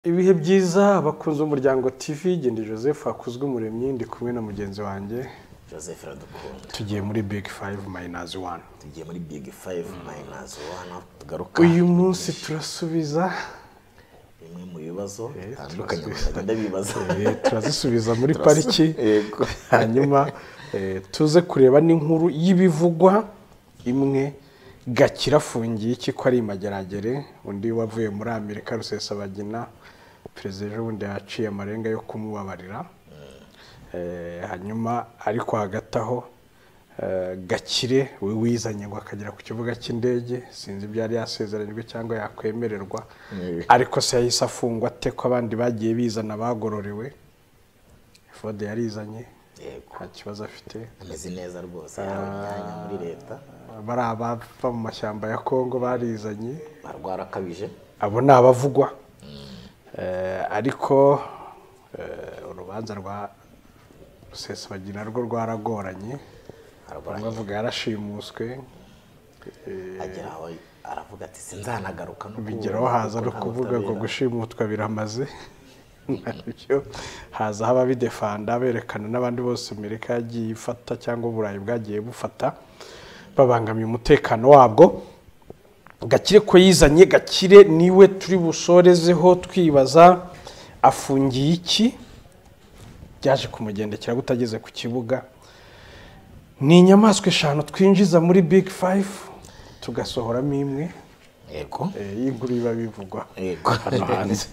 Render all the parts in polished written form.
Ibihe byiza abakunzi b'Umuryango TV, Genda Joseph Akuzwe Umuremyi, ndi kumwe na mugenzi wanjye Joseph Iradukunda. Tugiye muri Big 5 minus 1. Tugiye muri Big 5 minus 1, tugaruka. Uyu munsi turasubiza bimwe mu bibazo bitandukanye bagenda bibaza. Turazisubiza muri pariki. Hanyuma tuze kureba n'inkuru y'ibivugwa imwe. Gakira afungiye iki ko ari imageragere, undi wavuye muri Amerika Rusesabagina, perezida ejo bundi yaciye amarenga yo kumubabarira. Hanyuma ariko hagati aho Gakire we wizanye ngo akagera ku kibuga cy'indege, sinzi ibyo yari yasezeranyijwe cyangwa yakwemererwa, ariko se yahise afungwa ate ko abandi bagiye bizana bagororewe? Fode yarizanye, nta kibazo afite, ameze neza rwose, yahawe imyanya muri leta. Bari abava mu mashyamba ya Kongo barizanye, barwarakabije, abo ni abavugwa. Ariko urubanza rwa Rusesabagina rwo rwaragoranye, bamwe bavuga yarashimuswe, agera aho aravuga ati sinzanagaruka no bigeraho haza no kuvuga ngo gushimutwa biramaze. Nabyo haza haba bidefanda berekana n'abandi bose Amerika yagiye ifata cyangwa Uburayi bwagiye bufata babangamiye umutekano wabwo. Gakire ko yizanye, Gakire niwe turi busorezeho twibaza afungiye iki, byaje kumugendekera gutageze ku kibuga. Ni inyamaswa eshanu twinjiza muri Big 5 tugasohoramo imwe. Yego, inkuru iba bivugwa hano hanze.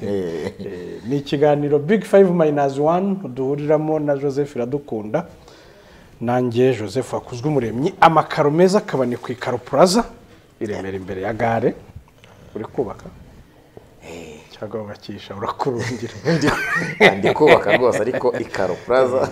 Ni ikiganiro Big 5 minus 1 duhuriramo na Joseph Iradukunda, nanjye Joseph Akuzwe Umuremyi. Amakaro meza akaba ni ku Ikaro Plaza i Remera imbere ya gare. Uri kubaka cyangwa wubakisha urakurungira? Ndi kubaka rwose, ariko Ikaro Plaza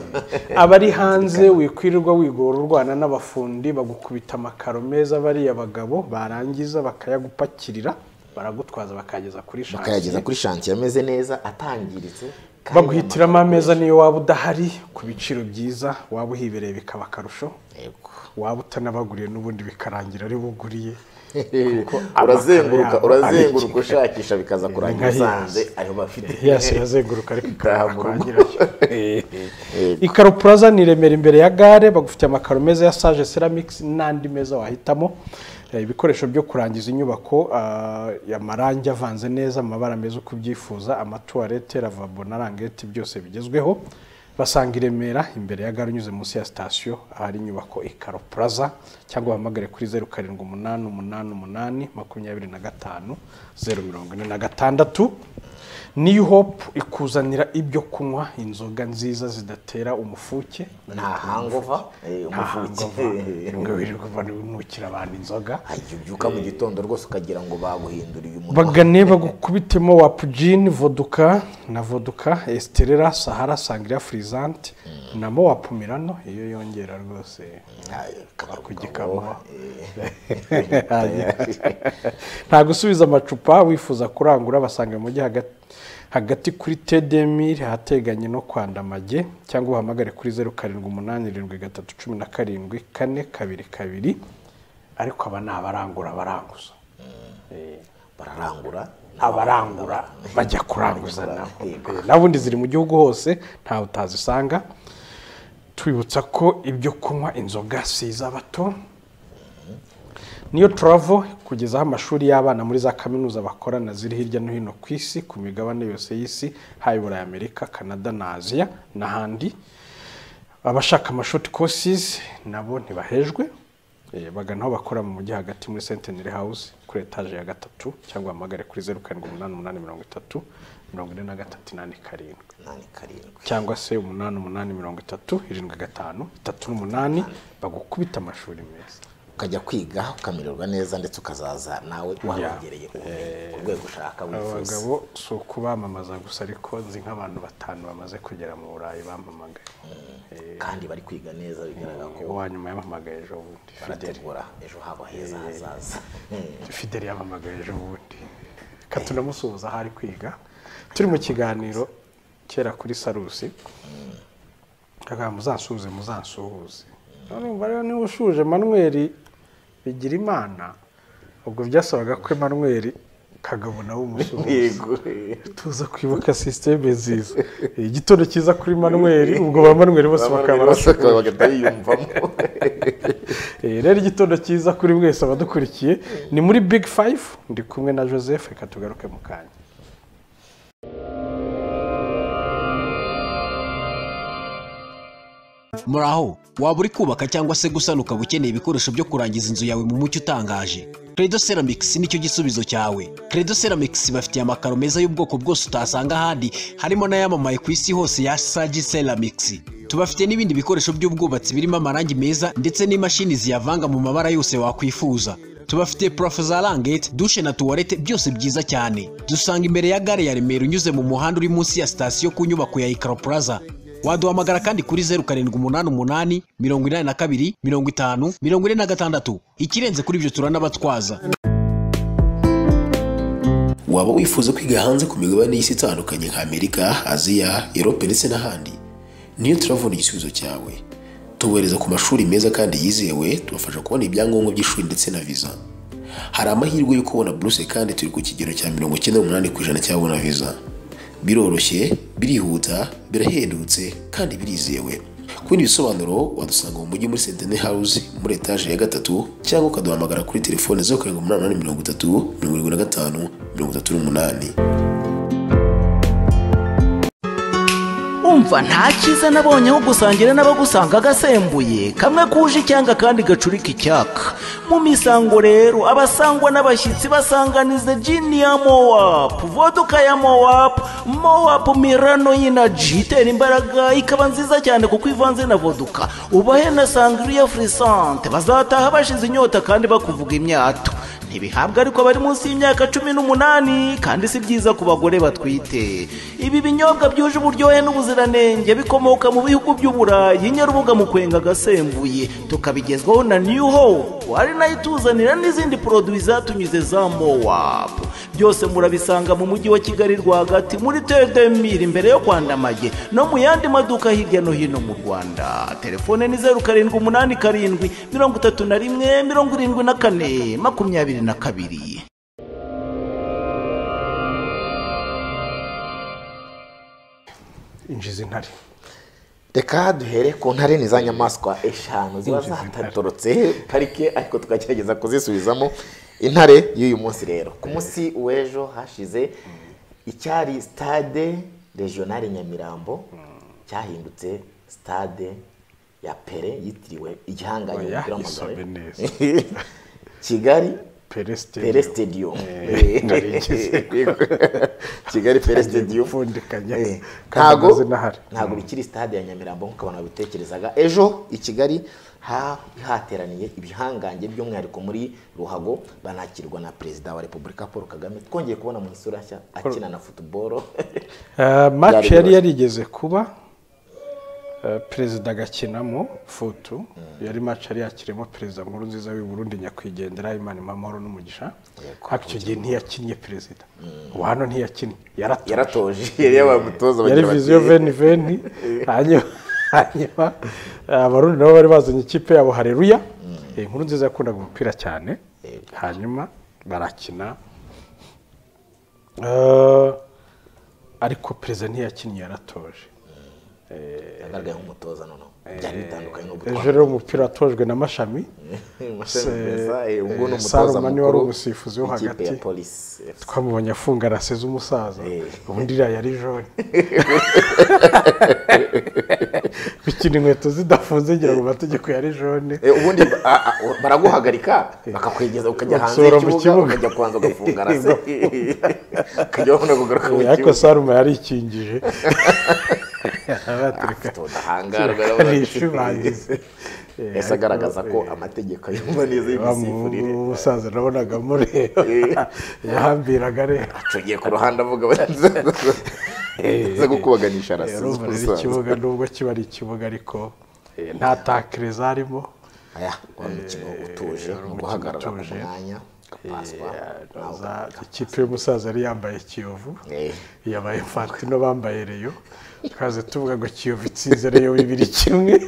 abari hanze wikwirirwa wigora urwana n'abafundi bagukubita amakaro meza, bariya bagabo barangiza bakayagupakirira, baragutwaza bakageza kuri shantiye, bakayageza kuri shantiye ameze neza atangiritse, baguhitiramo ameza niyo waba udahari ku biciro byiza, waba uhibereye bikaba akarusho, waba utanabaguriye n'ubundi bikarangira ari buguriye. Urazenguruka urazenguruka ushakisha bikaza kurangira usanze ayo bafite. Yes, urazenguruka ariko ikaba Ikaro Plaza ni Remera imbere ya gare, bagufitiye amakaro meza ya Sage Ceramics n'andi meza wahitamo, ibikoresho byo kurangiza inyubako, amarangi avanze neza, amabara meza uko ubyifuza, amatuwarete, lavabo na rangete byose bigezweho. Basanga i Remera imbere ya gare unyuze munsi ya sitasiyo ahari inyubako Ikaro Plaza, cyangwa uhamagare kuri 0788 825 046. New Hope ikuzanira ibyo kunywa, inzoga nziza zidatera umufuke, nta hangover, umufuke wirirwa unukira abantu inzoga, ubyuka mu gitondo rwose ukagira ngo baguhinduriye umunwa. Bagane bagukubitemo Wapujin voduka na voduka Estrella, Sahara, Sangria Frisante na Mowapu Milano, iyo yongera rwose kugikamo. Nta gusubiza amacupa, wifuza kurangura basanga mu mujyi hagati kuri Tedemir hateganye no kwandamage, cyangwa uhamagare kuri 0787 17 422. Ariko aba ni abarangura baranguza, bararangura abarangura bajya kuranguza nabo, nabundi ziri mu gihugu hose ntawe utazisanga. Twibutsa ko ibyo kunywa inzoga si iz'abato. Niyo Travel kugezaho amashuri y'abana muri za kaminuza bakorana ziri hirya no hino ku isi, ku migabane yose y'isi, haba Burayi, Amerika, Canada na Aziya n'ahandi. Abashaka amashort courses nabo ntibahejwe, bagana aho bakora mu mujyi hagati muri Centenary House kuri etage ya 3, cyangwa uhamagare kuri 0788 30 43 87 cyangwa se 88 30 75 38, bagukubita amashuri meza, ukajya kwiga ukamererwa neza, ndetse ukazaza nawe warongereye ku rwego ushaka wifuza. Abagabo si ukubamamaza gusa, ariko nzi nk'abantu batanu bamaze kugera mu Burayi bamamagaye, kandi bari kwiga neza, bigaragara ko uwa nyuma yamamagaye ejo bundi, barategura ejo habo heza hazaza. Fidel yamamagaye ejo bundi, katunamusuhuza aho ari kwiga. Turi mu kiganiro kera kuri Sarusi, muzansuhuze muzansuhuze. Urumva rero niba ushuje Manuel Bigirimana, ubwo byasabaga ko Emmanuel Kagabo nawe umusuhuza. Yego. Tuza kwibuka système nziza. Igitondo cyiza kuri Manuel, ubwo ba Manuel bose bakaba bagahita. Rero igitondo cyiza kuri mwese abadukurikiye ni muri Big Five, ndi kumwe na Joseph, reka tugaruke mu kanya. Muraho, waba uri kubaka cyangwa se gusana ukaba ukeneye ibikoresho byo kurangiza inzu yawe mu mucyo utangaje. Credo Ceramics nicyo gisubizo cyawe. Credo Ceramics bafitiye amakaro meza y'ubwoko bwose utasanga ahandi, harimo n'ayamamaye ku isi hose ya Sagi Ceramics. Tubafite n'ibindi bikoresho by'ubwubatsi birimo amarangi meza ndetse n'imashini ziyavanga mu mabara yose wakwifuza. Tubafite plafo za langete, dushe na tuwarete byose byiza cyane. Dusanga imbere ya gare ya Remera unyuze mu muhanda uri munsi ya sitasiyo ku nyubako ya Ikaro Plaza. Waduhamagara kandi kuri 0788 82 50 46. Ikirenze kuri ibyo turanabatwaza. Waba wifuza kwiga hanze ku migabane y'isi itandukanye nka Amerika, Aziya, Europe ndetse n'ahandi? Niyo Travel igisubizo cyawe. Tubohereza ku mashuri meza kandi yizewe, tubafasha kubona ibyangombwa by'ishuri ndetse na visa. Hari amahirwe yo kubona buruse kandi turi ku kigero cya 98% cy'ababona visa. Biroroshye, birihuta, birahendutse kandi birizewe. Ku bindi bisobanuro wadusanga mu mujyi muri Centenary House muri etage ya 3, cyangwa ukaduhamagara kuri telefone 0788 30 75 38. Umva nta cyiza nabonye aho gusangira n'abagusanga agasembuye kamwe kuje icyanga kandi gacurika icyaka. Mu misango rero abasangwa n'abashyitsi basanganiza gin ya Moap, vodka ya Moap, Moap Milano y'inaji itera imbaraga ikaba nziza cyane kuko ivanze na vodka. Ubahe na sangria frisante bazataha bashize inyota kandi bakuvuga imyato. Ntibihabwa ariko bari munsi y'imyaka 18 kandi si byiza ku bagore batwite. Ibi binyobwa byuje uburyohe n'ubuziranenge bikomoka mu bihugu by'Uburayi, Nyarubuga mu kwenga agasembuye, tukabigezwaho na New Hope ari nayo ituzanira n'izindi produits zatunyuze za Moap. Byose murabisanga mu mujyi wa Kigali rwagati muri T2000 imbere yo kwandamage no mu yandi maduka hirya no hino mu Rwanda. Telefone ni 0787 31 74 22. Injiza intare. Reka duhere ku ntare ni za nyamaswa eshanu ziba zatatorotse parike ariko tukagerageza kuzisubizamo. Intare y'uyu munsi rero ku munsi w'ejo hashize icyari stade regionale Nyamirambo cyahindutse stade ya Pere yitiriwe igihangange umupira w'amaguru Kigali Pere Stadium. Kigali Pere Stadium fundikanye ntago bikiri stade ya Nyamirambo nkuko abantu babitekerezaga. Ejo i Kigali hateraniye ibihangange by'umwihariko muri ruhago, banakirwa na Perezida wa Repubulika Paul Kagame. Twongeye kubona mu isura nshya akina na football. Match yari yarigeze kuba Perezida agakinamo futu, yari match yari yakiremo Perezida Nkurunziza w'i Burundi nyakwigendera, Imana imamahoro n'umugisha. Icyo gihe ntiyakinnye Perezida. Ubu hano ntiyakinnye, yaratoje, yari yabaye umutoza bagira bati yari vision 2020. Hanyuma Abarundi nabo bari bazanye ikipe yabo Haleluya. Nkurunziza yakundaga umupira cyane, hanyuma barakina, ariko Perezida ntiyakinnye, yaratoje. Yagaragaye nk'umutoza noneho byari bitandukanye no gutwara. Ejo rero umupira watojwe na Mashami, umutoza mukuru wari umusifuzi wo hagati, twamubonye afunga araseze umusaza, ubundi iriya yari jaune. Gukina inkweto zidafunze ngira ngo amategeko yari jaune. Ubundi baraguhagarika bakakwegeza ukajya hanze y'ikibuga, ukajya kubanza ugafunga arase, ukajya wabona kugaruka mu kibuga. Ariko Saruma yarikingije. Ese agaragaza ko amategeko yumva neza y'ibisifurire. Umusaza nabonaga mureba yahambiraga rero acugiye ku ruhande avuga baza gukubaganisha arasize ikibuga, nubwo kiba ari ikibuga ariko nta takire zarimo. Aya wari umukino utuje mu guhagarara ku mwanya. Ikipe y'umusaza yari yambaye Kiyovu, yabaye Infantino bambaye Rayon, twaze tuvuga ngo Kiyovu itsinze Rayon 2-1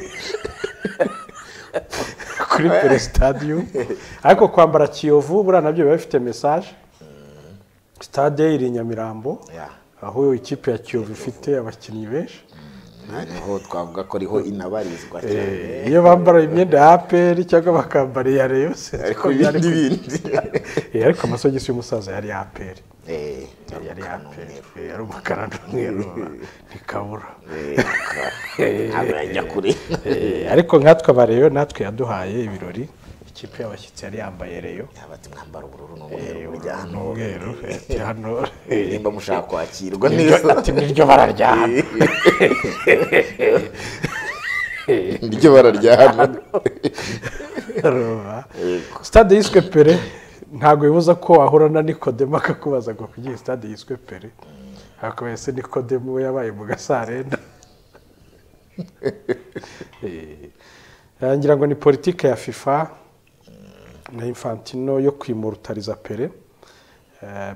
kuri Pere Stadium. Ariko kwambara Kiyovu buriya nabyo biba bifite message. Stade iri Nyamirambo, aho ikipe ya Kiyovu ifite abakinnyi benshi. Niho twavuga ko riho inabarizwa cyane. Iyo bambara imyenda ya APR cyangwa bakambara iya Rayon, ariko ibindi ariko amasogisi y'umusaza yari APR. Yari APR, yari umukara n'umweru, ntikabura. Ntabwo kure. Ariko nkatwe aba Rayon natwe yaduhaye ibirori. Ikipe y'abashyitsi yari yambaye Rayon. Yabati mwambara ubururu n'umweru burya hano. Umweru hano. Nimba mushaka kwakirwa neza. Ati niryo bararya hano. Niryo bararya hano. Stade yiswe Pere ntago bibuza ko wahura na Nikodemu akakubaza ngo kugiye stade yiswe Pere. Hakaba ese Nikodemu yabaye mu Gasarenda. Ngira ngo ni politike ya FIFA na Infantino yo kwimurutariza Pere.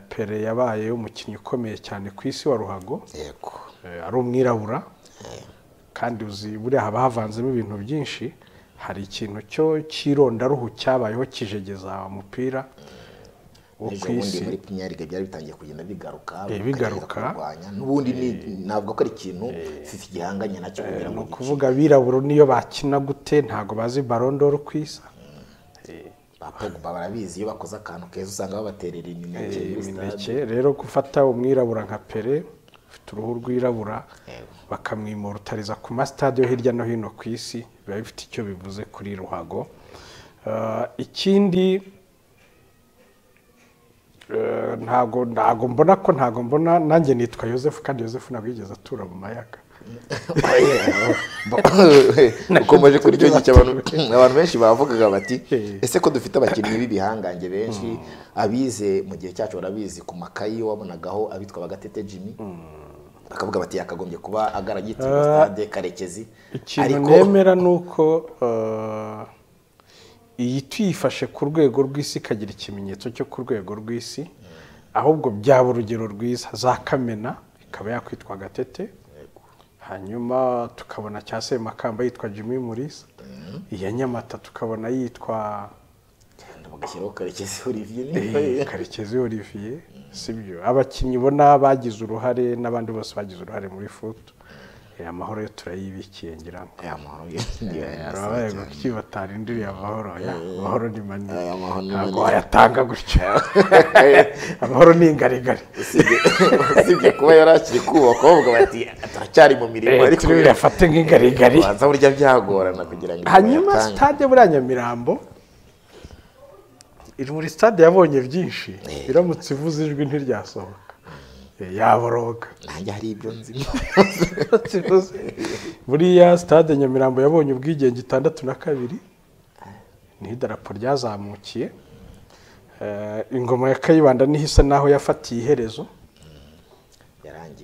Pere yabaye umukinnyi ukomeye cyane ku isi wa ruhago. Yego. Ari umwirabura. Kandi uzi buriya haba havanzemo ibintu byinshi. Hari ikintu cyo kirondaruhu cyabayeho kijegeza umupira wo ku isi. Muri Premier League byari bitangiye kugenda bigaruka bigaruka. N'ubundi ntabwo ko ari ikintu FIFA gihanganye nacyo kugira ngo kuvuga abirabura niyo bakina gute ntago bazi Ballon d'Or ku isi. Ba Pogba barabizi iyo bakoze akantu keza usanga babaterera imineke. Rero gufata umwirabura nka Pere ufite uruhu rwirabura bakamwimurutariza ku ma stade yo hirya no hino ku isi biba bifite icyo bivuze kuri ruhago. Ikindi ntago mbona ko ntago mbona nanjye nitwa Joseph kandi Joseph ntabwo yigeze atura mu mayaga. Ukomeje kuri icyo gice abantu benshi bavugaga bati ese ko dufite abakinnyi b'ibihangange benshi abize mu gihe cyacu barabizi ku makayi wabonagaho abitwa Bagatete Jimmy bakavuga bati yakagombye kuba agaragitse stade Karekezi. Ikintu nemera nuko iyi tuyifashe ku rwego rw'isi ikagira ikimenyetso cyo ku rwego rw'isi, ahubwo byaba urugero rwiza za Kamena ikaba yakwitwa Gatete, hanyuma tukabona cya Semakamba yitwa Jimmy Mulisa, iya Nyamata tukabona yitwa bagashyiraho Karekezi Olivier. Karekezi Olivier, sibyo abakinnyi bona bagize uruhare n'abandi bose bagize uruhare muri foot. Amahoro yo turayibikiye ngira ngo arabaye gukibatarindiriye amahoro ya amahoro ni manini ntabwo wayatanga gutya. Amahoro ni ingarigari usibye kuba yarakiri kubaka bavuga bati turacyari mu mirimo ariko birafate nk'ingarigari banza burya byagorana kugira ngo. Hanyuma stade buriya Nyamirambo iri muri stade yabonye byinshi, iramutse ivuze ijwi ntiryasohoka yaboroga. Nanjye hari ibyo nzi. Buriya stade Nyamirambo yabonye ubwigenge 62 ni idarapo ryazamukiye. Ingoma ya Kayibanda niho isa naho yafatiye iherezo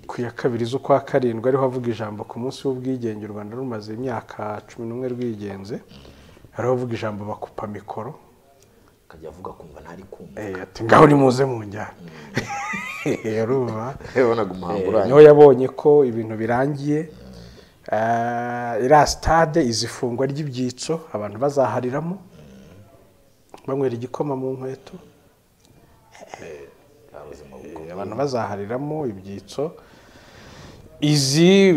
ku ya 2 z'ukwa 7 ariho avuga ijambo ku munsi w'ubwigenge u Rwanda rumaze imyaka 11 rwigenze, ariho avuga ijambo bakupa mikoro akajya avuga kumva ntari kumva ati ngaho ni muze mu njyana. Yabonaga umuhango urangiye niho yabonye ko ibintu birangiye. Iriya stade izifungwa ry'ibyitso abantu bazahariramo banywera igikoma mu nkweto, abantu bazahariramo ibyitso. Izi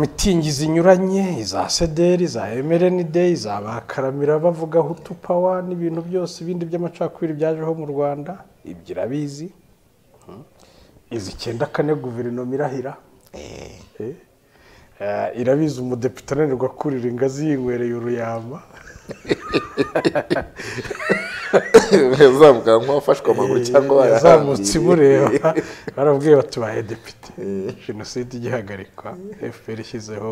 mitingi zinyuranye iza CDR, iza MRND, iza Bakaramira bavuga Hutu Power n'ibintu byose ibindi by'amacakubiri byajeho mu Rwanda, ibyo irabizi. Izi 94 guverinoma irahira irabizi umudepite ananirwa kurira ingazi yinywereye uruyama. Yazamuka nk'uwafashwe amaguru cyangwa yazamutse imureba barabwiye batubaye depite. Jenoside igihagarikwa FPR ishyizeho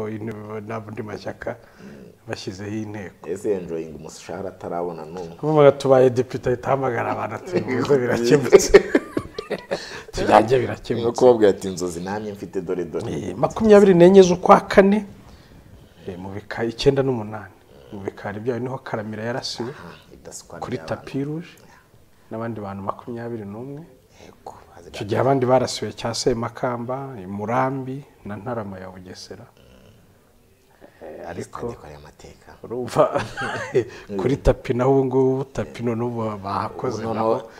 n'andi mashyaka bashyizeho inteko. Ese enjoying umushahara atarabona n'umwe. Bavuga tubaye depite ahita ahamagara abantu ati muze birakemutse. Tujyanye birakemutse. Nuko babwira ati inzozi namye mfite dore dore. 24 z'ukwa 4 mu bika 98 mu bikari byayo niho Karamira yarasiwe kuri tapis rouge n'abandi bantu 21. Icyo gihe abandi barasiwe cya Semakamba, Murambi na Ntarama ya Bugesera. Ariko urumva kuri tapi naho ubu ngubu tapi none ubu bahakoze naho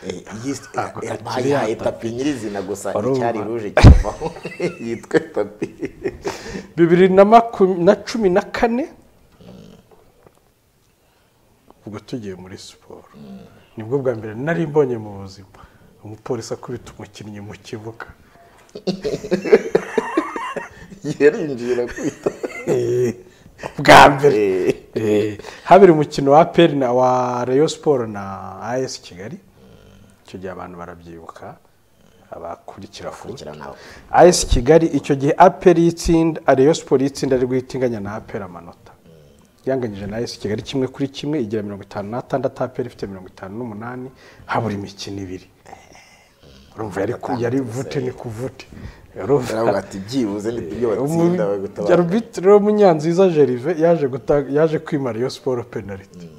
bayihaye tapi nyirizina gusa icyari ruje kivaho yitwe tapi. 2014 ubwo tugiye muri siporo nibwo bwa mbere nari mbonye mu buzima umupolisi akubita umukinnyi mu kibuga. Yarinjira kwita bwa mbere. Habiri umukino wa APR na wa Rayon Sport na AS Kigali, icyo gihe abantu barabyibuka abakurikira futa. AS Kigali icyo gihe APR yitsinda, Rayon Sport yitsinda ari guhitinganya na APR amanota. Yanganyije na AS Kigali 1-1 igira 56, APR ifite 58, habura imikino ibiri. Urumva yari vute ni kuvute. Urumva ati byibuze nibyo batsinda bagutabara. Arbitre Munyanziza Gervais yaje kwima Rayon Sport penalty.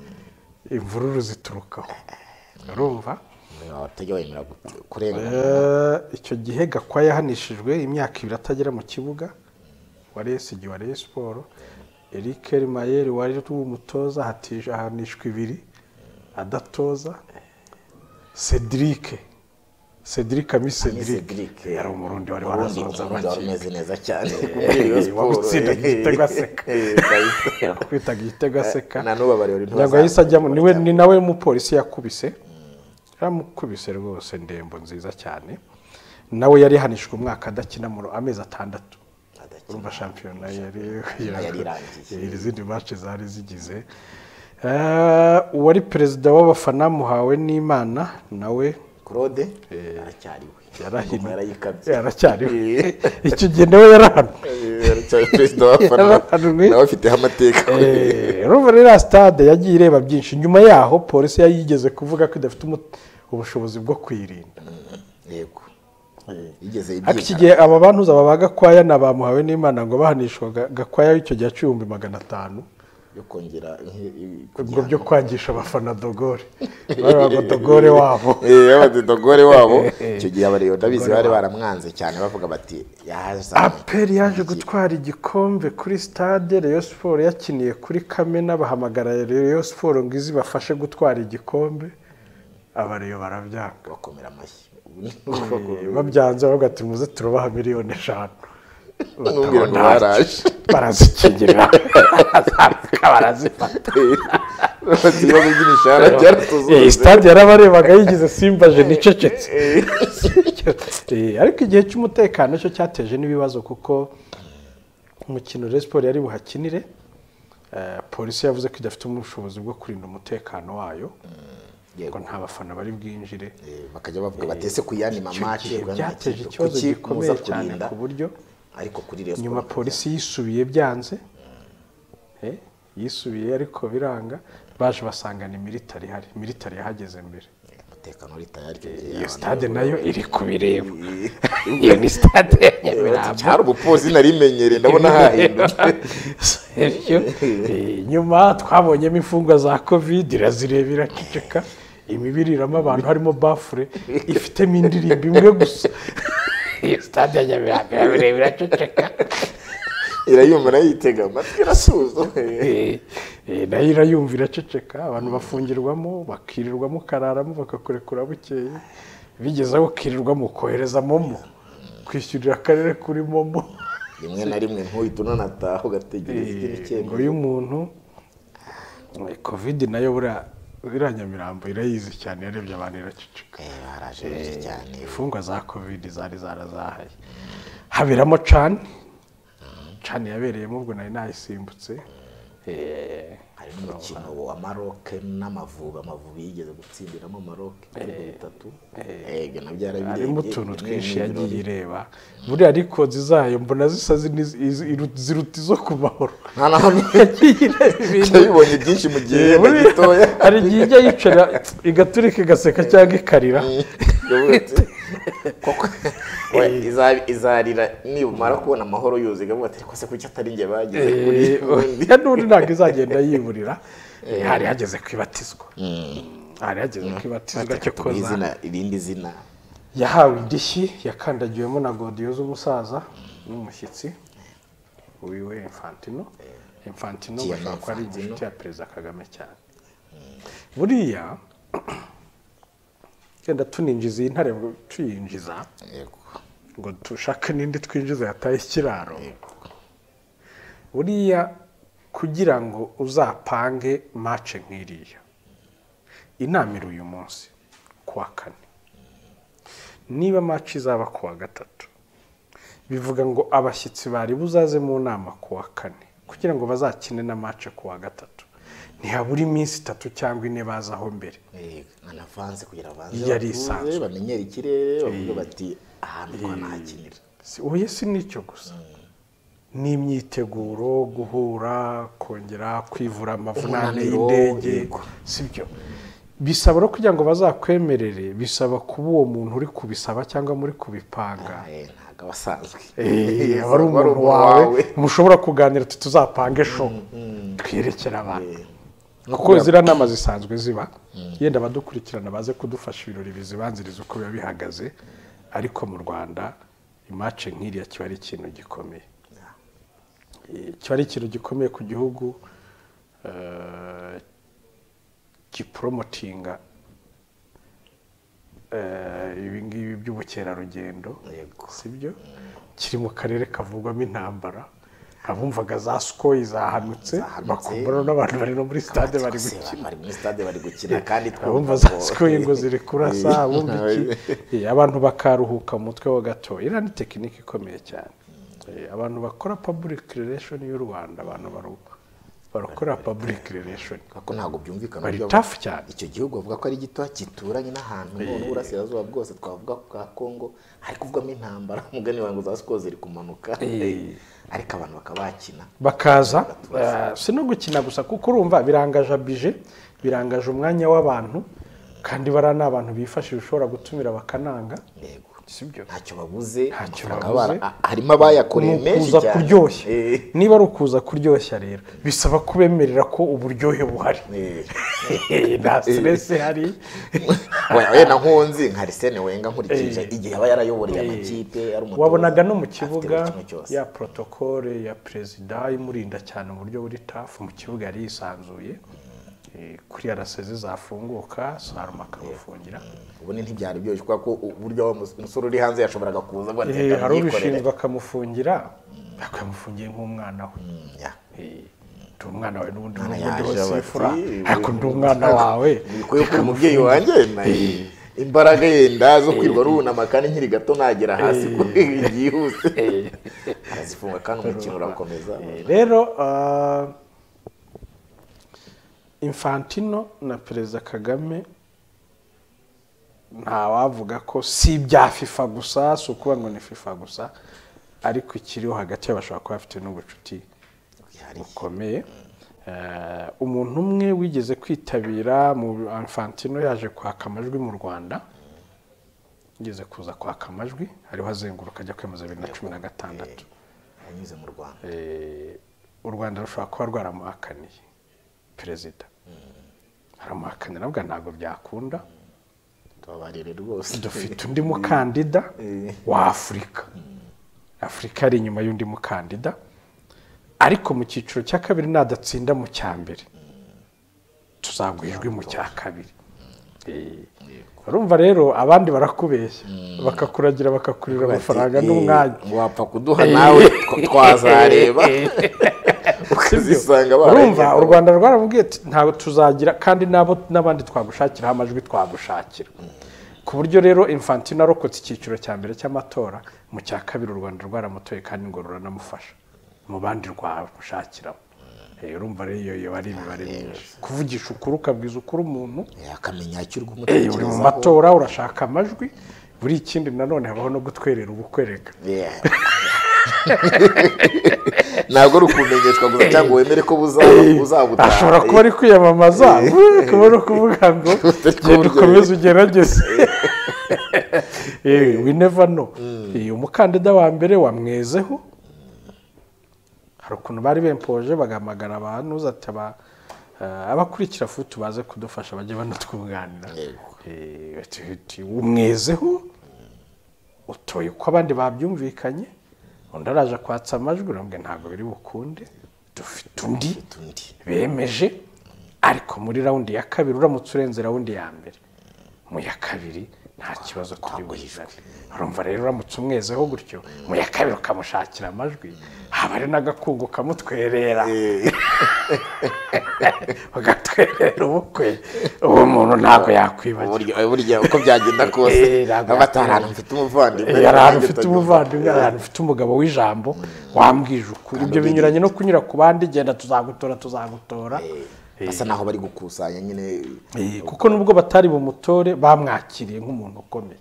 Imvururu ziturukaho. Urumva? Abatajya bemera kurengana. Icyo gihe Gakwaya yahanishijwe imyaka 2 atagera mu kibuga wa SG wa Rayon Sport. Eric Mayer wari umutoza hatije ahanishwa 2 adatoza. Cedric Ami Cedric yari umurundi wari warazoza ameze neza cyane wagutsinda igitego aseka. Kwitaga igitego aseka. Na nuba bari ntabwo yahise ajyamo, niwe ni nawe umupolisi yakubise. Yaramukubise rwose ndembo nziza cyane. Nawe yari yahanishwe umwaka adakina mu amezi 6. Urumva shampiyona yari irangiye. Izindi match zari zigize. Uwari perezida w'abafana Muhawe n'Imana nawe Claude aracyariwe. Yarayikabye. Aracyariwe. Icyo gihe nawe yarahanwe. Aracyari perezida w'abafana. Nawe afite amateka. Urumva rero stade yagiye ireba byinshi. Nyuma yaho polisi yayigeze kuvuga ko idafite ubushobozi bwo kwirinda. Yego. Igeze ibyo. Ariko iki gihe aba bantu zaba Gakwaya na bamuhawe n'Imana ngo bahanishwa Gakwaya icyo gihe 500,000 yo kongera ubwo byo kwangisha abafana Dogore. Barabaga Dogore wabo. Abadi Dogore wabo. Icyo gihe abariyo ndabizi bari baramwanze cyane bavuga bati yaza. APR yaje gutwara igikombe kuri stade Rayon Sport yakiniye kuri Kamena, bahamagara Rayon Sport ngo izi bafashe gutwara igikombe. Abariyo barabyanga bakomera amashyi. Babyanze bavuga ati muze turobaha 5 miliyoni. Barazikingira barazifata. Stade yarabarebaga yigize Simba je nicecetse. Ariko igihe cy'umutekano cyo cyateje n'ibibazo kuko umukino Rayon Sport yari buhakinire, polisi yavuze ko idafite ubushobozi bwo kurinda umutekano wayo. Ngo nta bafana bari bwinjire. Bakajya bavuga batese kuyani mamace byateje ikibazo gikomeye cyane ku buryo ariko kuri Rayon Sport nyuma polisi yisubiye byanze. Yisubiye ariko biranga, baje basanga ni military hari. Military yahageze mbere. Umutekano uri tayari. Iyo stade nayo iri kubireba. Iyo ni stade ya Nyamirambo. Cyari ubupozi narimenyereye ndabona hahindutse. Nyuma twabonyemo imfungwa za Covid irazireba iraceceka. Imibiriramo abantu harimo bafure ifitemo indirimbo imwe gusa. Iyo stade ya Nyamirambo irabireba iraceceka. Irayumva nayitega amatwi irasuza. Nayo irayumva iraceceka. Abantu bafungirwamo bakirirwamo kararamo bakakurekura bukeye. Bigeze aho ukirirwamo kohereza momo kwishyurira akarere kuri momo. Rimwe na rimwe ntuhita unanataha ugategereza ikindi cyemezo. Ngo uyu muntu Covid nayo buriya iriya Nyamirambo irayizi cyane, yarebye abantu iraceceka. Baraje benshi cyane. Imfungwa za Covid zari zarazahaye. Haberamo CHAN. CHAN yabereyemo ubwo nari nayisimbutse. Hari n'umukino wa Maroc n'Amavubi, Amavubi yigeze gutsindiramo Maroc ibitego 3. Ibyo nabyo yarabirebye. Harimo utuntu twinshi yagiye ireba. Buriya ariko zayo mbona zisa ziruta izo ku mahoro. Nta na hamwe yagiye ireba ibintu. Yabibonye byinshi mu gihe gitoya. Hari igihe ijya yicara igaturika igaseka cyangwa ikarira. Koko izarira nibumara kubona amahoro yuzuye ikavuga ati ariko se kuki atari njye bagize kuri undi. N'undi ntabwo izagenda yiburira. Hari hageze kwibatizwa. Hari hageze kwibatizwa cyo koza. Irindi zina yahawe indishyi yakandagiwemo na godiyo z'umusaza n'umushyitsi wiwe Infantino. Infantino bashobora kuba ari inshuti ya Perezida Kagame cyane. Buriya genda tuninjiza iyi ntare tuyinjiza ngo dushake n'indi twinjiza yataye ikiraro. Buriya kugira ngo uzapange match nk'iriya, inama iri uyu munsi kuwa kane, niba match izaba kuwa gatatu, bivuga ngo abashyitsi bari buzaze mu nama kuwa kane kugira ngo bazakine na match kuwa gatatu, ntihabura iminsi 3 cyangwa 4 bazaho mbere. Anavanze kugira abanze bamenyere ikirere, bavuga bati ahantu twanahakinira. Oya si nicyo gusa, n'imyiteguro, guhura, kongera kwivura amavunane y'indege, sibyo bisaba kugira ngo bazakwemerere, bisaba kuba uwo muntu uri kubisaba cyangwa muri kubipanga ntago abasanzwe ari umuntu wawe mushobora kuganira tuti tuzapange show twirekera abantu, kuko ziriya nama zisanzwe ziba yenda abadukurikirana baze kudufasha ibirori bizibanziriza uko biba bihagaze, ariko mu Rwanda imace nk'iriya kiba ari ikintu gikomeye, kiba ari ikintu gikomeye ku gihugu gipromotinga ibi ngibi by'ubukerarugendo, sibyo kiri mu karere kavugwamo intambara, abumvaga za Sukhoi zahanutse bakumbura n'abantu bari no muri stade bari gukina, bari muri stade bari gukina kandi twumva za Sukhoi ngo ziri kurasa, abumva iki, abantu bakaruhuka mu mutwe wa gato. Iriya ni tekinike ikomeye cyane, abantu bakora public relation y'u Rwanda, abantu barakora public relation kuko ntago byumvikana bari tough cyane. Icyo gihugu bavuga ko ari gito kituranye n'ahantu none uburasirazuba bwose twavuga bwa Kongo hari kuvugamo intambara, umugani wangu za Sukhoi ziri kumanuka, ariko abantu bakabakina bakaza si no gukina gusa, kuko urumva birangaje bije, birangaje umwanya w'abantu, kandi bara n'abantu bifashije ushobora gutumira bakananga. Sibyo ntacyo babuze, harimo abayakoreye menshi cyane kuryoshya. Niba ari ukuza kuryoshya rero bisaba kubemerera ko uburyohe buhari, nta stress hari. Oya na nkunzi nka Arsene Wenger nkurikije igihe aba yarayoboreye amakipe ari umutoza, wabonaga no mu kibuga ya protocole ya president imurinda cyane mu buryo buri tough, mu kibuga yari yisanzuye kuri araseze zafunguka Saruma akamufungira. Ubundi ntibyari byoroshye kuko uburyo umusore uri hanze yashoboraga kuza ngo ateka hari ubishinzwe akamufungira, akamufungiye nk'umwana we. Ndi umwana wawe n'ubundi wose ariko ndi umwana wawe bikuye kuri umubyeyi wanjye imbaraga yenda zo kwirwa runama kandi nkiri gato nagera hasi byihuse arazifunga kandi umukino urakomeza. Rero Infantino na Perezida Kagame ntawavuga ko si ibya FIFA gusa, si ukuvuga ngo ni FIFA gusa, ariko ikiriho hagati bashobora kuba bafite n'ubucuti bukomeye. Umuntu umwe wigeze kwitabira mu Infantino yaje kwaka amajwi mu Rwanda, yigeze kuza kwaka amajwi ariho azenguruka ajya kwemeza 2016 anyuze mu Rwanda. U Rwanda rushobora kuba rwaramuhakaniye perezida, aramuhakanira nabwo ntabwo byakunda, tubabarire rwose dufite undi mukandida wa Afurika, Afurika ari inyuma y'undi mukandida, ariko mu cyiciro cya kabiri nadatsinda mu cya mbere tuzaguha ijwi mu cya kabiri. Urumva rero abandi barakubeshya bakakuragira bakakurira amafaranga n'umwanya wapfa kuduha nawe twazareba ukazisanga. Urumva u Rwanda rwaramubwiye ntabwo tuzagira kandi nabo n'abandi twagushakira amajwi twagushakira, ku buryo rero Infantino arokotse icyiciro cya mbere cy'amatora, mu cya kabiri u Rwanda rwaramutoye kandi ngo ruranamufasha mu bandi rwagushakiramo. Urumva rero iyo ari imibare myinshi, kuvugisha ukuri ukabwiza ukuri umuntu akamenya icyo uri kumutekerezaho. Uri mu matora urashaka amajwi, buri ikindi nanone habaho no gutwerera ubukwereka. Ntabwo ari ukumenyeshwa gusa cyangwa wemere ko buzabutaha, ashobora kuba ari kwiyamamaza kuba ari ukuvuga ngo genda ukomeze ugerageze. We never know. Umukandida wa mbere wamwezeho, hari ukuntu bari bempoje bagahamagara abantu abakurikira futu baze kudufasha bajye banatwunganira, umwezeho utoye uko abandi babyumvikanye, undi araje kwatsa amajwi urambwe ntabwo biri bukunde, dufite Bafite undi bemeje, ariko muri rawundi ya kabiri uramutse urenze rawundi ya mbere, mu ya kabiri nta kibazo turi buzane. Urumva rero uramutse umwezeho gutyo, mu ya kabiri ukamushakira amajwi, haba ari n'agakungu kamutwerera, bagatwerera ubukwe, uwo muntu ntabwo yakwibagirwa. Burya uko byagenda kose, abatari mfite umuvandimwe, yari mfite umuvandimwe, yari mfite umugabo w'ijambo wambwije ukuri. Ibyo binyuranye no kunyura ku bandi, genda tuzagutora tuzagutora. Basa naho bari gukusanya nyine, kuko nubwo batari bumutore bamwakiriye nk'umuntu ukomeye.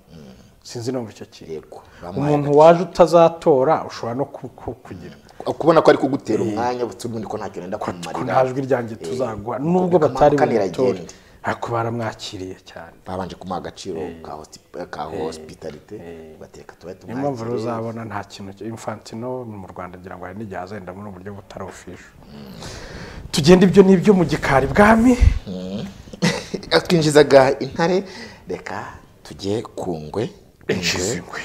Sinzi numva icyo kintu. Umuntu waje utazatora ushobora no kugira kubona ko ari kugutera umwanya, ubundi ko ntacyo nenda kumarira, nta jwi ryanjye tuzaguha, nubwo batari bumutore ariko baramwakiriye cyane, babanje kumuha agaciro ka hospitalite, bateka tubaye tumwakiriye. Niyo mpamvu uzabona nta kintu Infantino mu Rwanda ngira ngo hari n'igihe azenda muri uburyo butari official. Tugenda ibyo n'ibyo mu gikari bwami. Twinjizaga intare, reka tujye ku ngwe. Ingwe.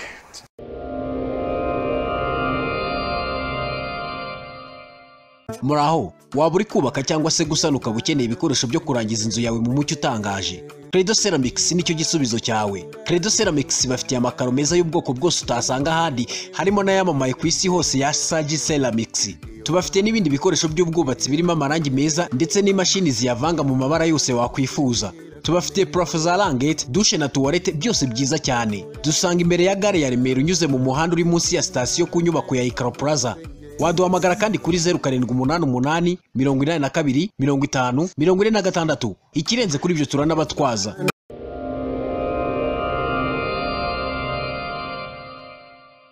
Muraho, waba uri kubaka cyangwa se gusana ukaba ukeneye ibikoresho byo kurangiza inzu yawe mu mucyo utangaje. Credo Ceramics nicyo gisubizo cyawe. Credo Ceramics bafitiye amakaro meza y'ubwoko bwose utasanga ahandi, harimo n'ayamamaye ku isi hose ya Sagi Ceramics. Tubafite n'ibindi bikoresho by'ubwubatsi birimo amarangi meza ndetse n'imashini ziyavanga mu mabara yose wakwifuza. Tubafite plafo za langete, dushe na tuwarete byose byiza cyane. Dusanga imbere ya gare ya Remera unyuze mu muhanda uri munsi ya sitasiyo ku nyubako ya Ikaro Plaza. Waduhamagara kandi kuri 0788 82 50 46. Ikirenze kuri ibyo turanabatwaza.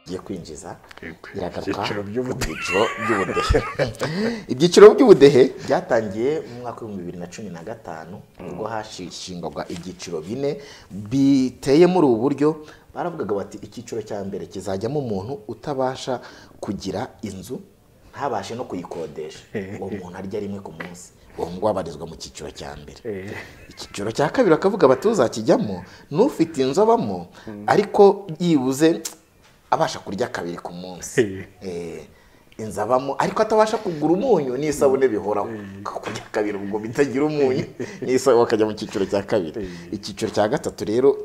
Giye kwinjiza iragaruka by'ubudehe. Ibyiciro by'ubudehe byatangiye mu mwaka wa 2015 ubwo hashingwaga ibyiciro bine biteye muri ubu buryo. Baravugaga bati icyiciro cya mbere kizajyamo umuntu utabasha kugira inzu, ntabashe no kuyikodesha, uwo muntu arya rimwe ku munsi, uwo ngo abarizwa mu cyiciro cya mbere. Icyiciro cya kabiri bakavuga bati uzakijyamo n'ufite inzu abamo ariko yibuze abasha kurya kabiri ku munsi, inzu abamo ariko atabasha kugura umunyu n'isabune bihoraho, kurya kabiri ubwo bitagira umunyu n'isabune, bakajya mu cyiciro cya kabiri. Icyiciro cya gatatu rero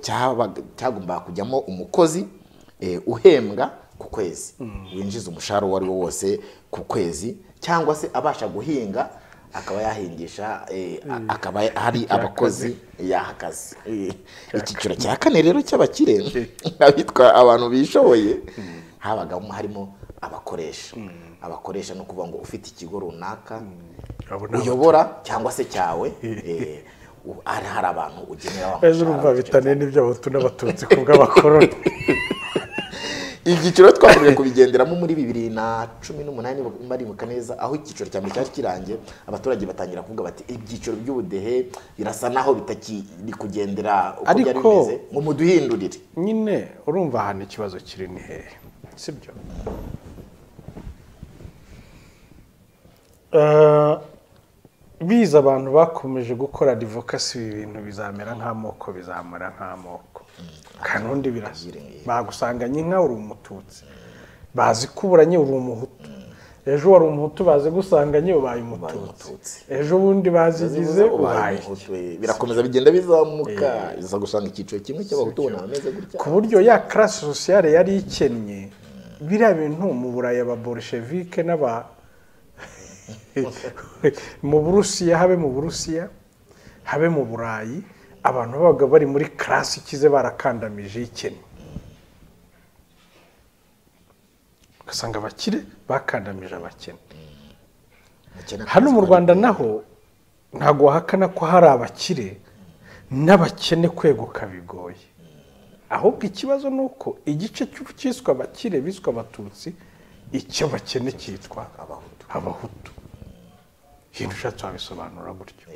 cyagombaga kujyamo umukozi uhembwa ku kwezi, winjiza umushahara uwo ari wo wose ku kwezi, cyangwa se abasha guhinga akaba yahingisha, akaba hari abakozi yaha akazi. Icyiciro cya kane rero cy'abakire, abitwa abantu bishoboye, habagamo harimo abakoresha. Abakoresha no kuvuga ngo ufite ikigo runaka uyobora cyangwa se cyawe, hari abantu ugenera wa ejo urumva bitane n'ibyo abahutu n'abatutsi ku bw'abakoroni. Ibyiciro twakomeje kubigenderamo muri 2018 mbarimuka neza, aho icyiciro cya mbere cyari kirangiye, abaturage batangira kuvuga bati ibyiciro by'ubudehe birasa naho bitakiri kugendera uko byari bimeze, ngo muduhindurire. Nyine urumva ahantu ikibazo kiri ni hehe, sibyo? Biza abantu bakomeje gukora advocacy, ibintu bizamera nk'amoko, bizamara nk'amoko kanundi birasa. Bagusanganye inka uri umututsi, bazi kuburanye uri umuhutu, ejo wari umuhutu bazi gusanganye ubaye umututsi, ejo bundi bazigize ubaye umuhutu. Birakomeza bigenda bizamuka, iza gusanga icyiciro kimwe cy'abahutu ubona bameze gutya, ku buryo ya classe sociale yari ikennye. Biriya bintu mu Burayi aba bolshevike n'aba mu Burusiya, habe mu Burusiya habe mu Burayi, abantu babaga bari muri classe ikize barakandamije ikennye, ugasanga abakire bakandamije abakene. Hano mu Rwanda naho ntabwo wahakana ko hari abakire n'abakene, kweguka bigoye. Ahubwo ikibazo ni uko igice cyiswe abakire biswe abatutsi, icyo bakene cyitwa abahutu. Ibintu ushatse wabisobanura gutyo.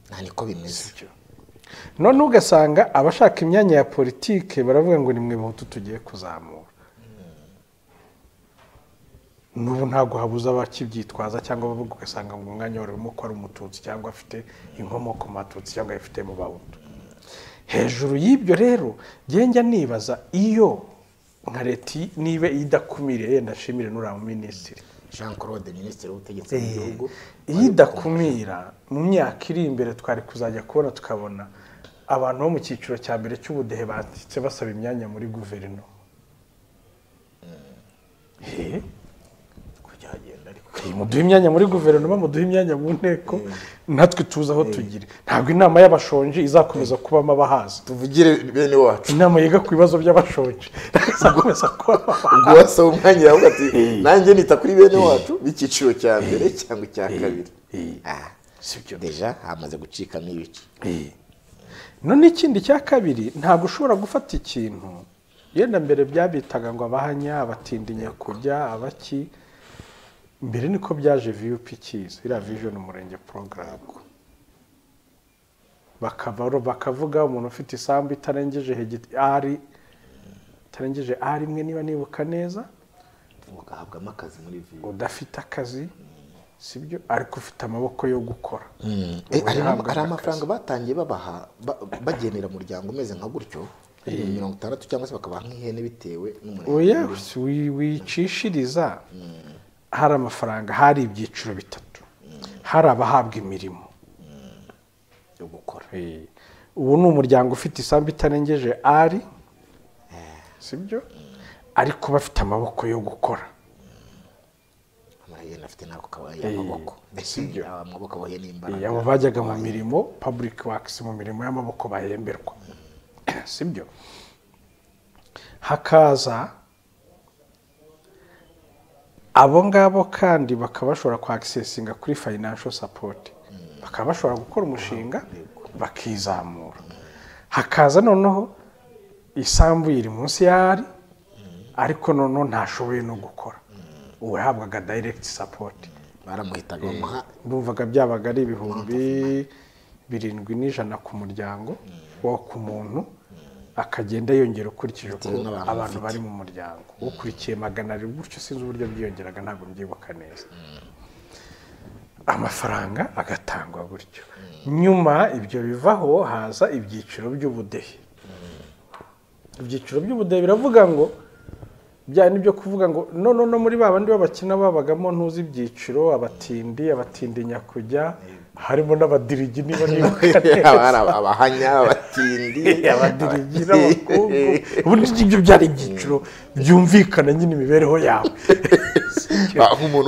Nta niko bimeze. None ugasanga abashaka imyanya ya politike baravuga ngo ni mwe bahutu tugiye kuzamura. N'ubu ntabwo habuza abakibyitwaza cyangwa bavuga, ugasanga ngo umwanya warimo ko ari umututsi cyangwa afite inkomoko mu batutsi cyangwa ifite mu bahutu. Hejuru y'ibyo rero njya nibaza iyo nka leta niba idakumiriye, yenda nshimire n'uriya minisitiri Jean Claude, minisitiri w'ubutegetsi bw'igihugu. Iyo idakumira, mu myaka iri imbere twari kuzajya kubona tukabona abantu bo mu cyiciro cya mbere cy'ubudehe banditse basaba imyanya muri guverinoma. Muduhe imyanya muri guverinoma, muduhe imyanya mu nteko, natwe tuzi aho tugira. Ntabwo inama y'abashonji izakomeza kubamo abahaza. Tuvugire bene wacu. Inama yiga ku bibazo by'abashonji izakomeza kubamo abahaza. Ubwo wasaba umwanya yavuga ati nanjye nita kuri bene wacu b'icyiciro cya mbere cyangwa icya kabiri. Sibyo, deja hamaze gucikamo ibice. None ikindi cya kabiri, ntabwo ushobora gufata ikintu yenda mbere byabitaga ngo abahanya, abatindinya kujya, abaki. Mbere niko byaje VUP kiza, iriya Vision Umurenge Program. Bakavuga umuntu ufite isambu itarengeje hegitari, itarengeje ari imwe niba nibuka neza, ugahabwamo akazi muri VUP. Udafite akazi, sibyo, ariko ufite amaboko yo gukora. Ari amafaranga batangiye babaha bagenera umuryango umeze nka gutyo, 60 cyangwa se bakabaha nk'ihene bitewe n'umurenge. Oya, wicishiriza. Hari amafaranga, hari ibyiciro bitatu. Hari abahabwa imirimo yo gukora. Ubu ni umuryango ufite isambu itarengeje ari, sibyo, ariko bafite amaboko yo gukora. Sibyo, amaboko aboye n'imbaraga. Abo bajyaga mu mirimo public works, mu mirimo y'amaboko bahemberwa, sibyo. Hakaza abo ngabo kandi bakaba bashobora kwaccessinga kuri financial support, bakaba bashobora gukora umushinga bakizamura. Hakaza noneho isambu iri munsi yari, ariko noneho ntashoboye no gukora, uwahabwaga direct support baramuhitaga bamuha. Ndumvaga byabaga ari 7,100 ku muryango wo ku muntu, akagenda yongera ukurikije uko abantu bari mu muryango. Ukurikiye 200 gutyo, sinzi uburyo byiyongeraga, ntabwo mbyibuka neza. Amafaranga agatangwa gutyo. Nyuma ibyo bivaho haza ibyiciro by'ubudehe. Ibyiciro by'ubudehe biravuga ngo bya nibyo kuvuga ngo no no no muri babandi babakina babagamo ntuzi ibyiciro, abatindi, abatindinya kujya, harimo n'abadirigi niba nibuka neza, abahanya, abatindi, abadirigi n'abakungu. Ubundi ibyo byari ibyiciro byumvikana nyine imibereho yawe.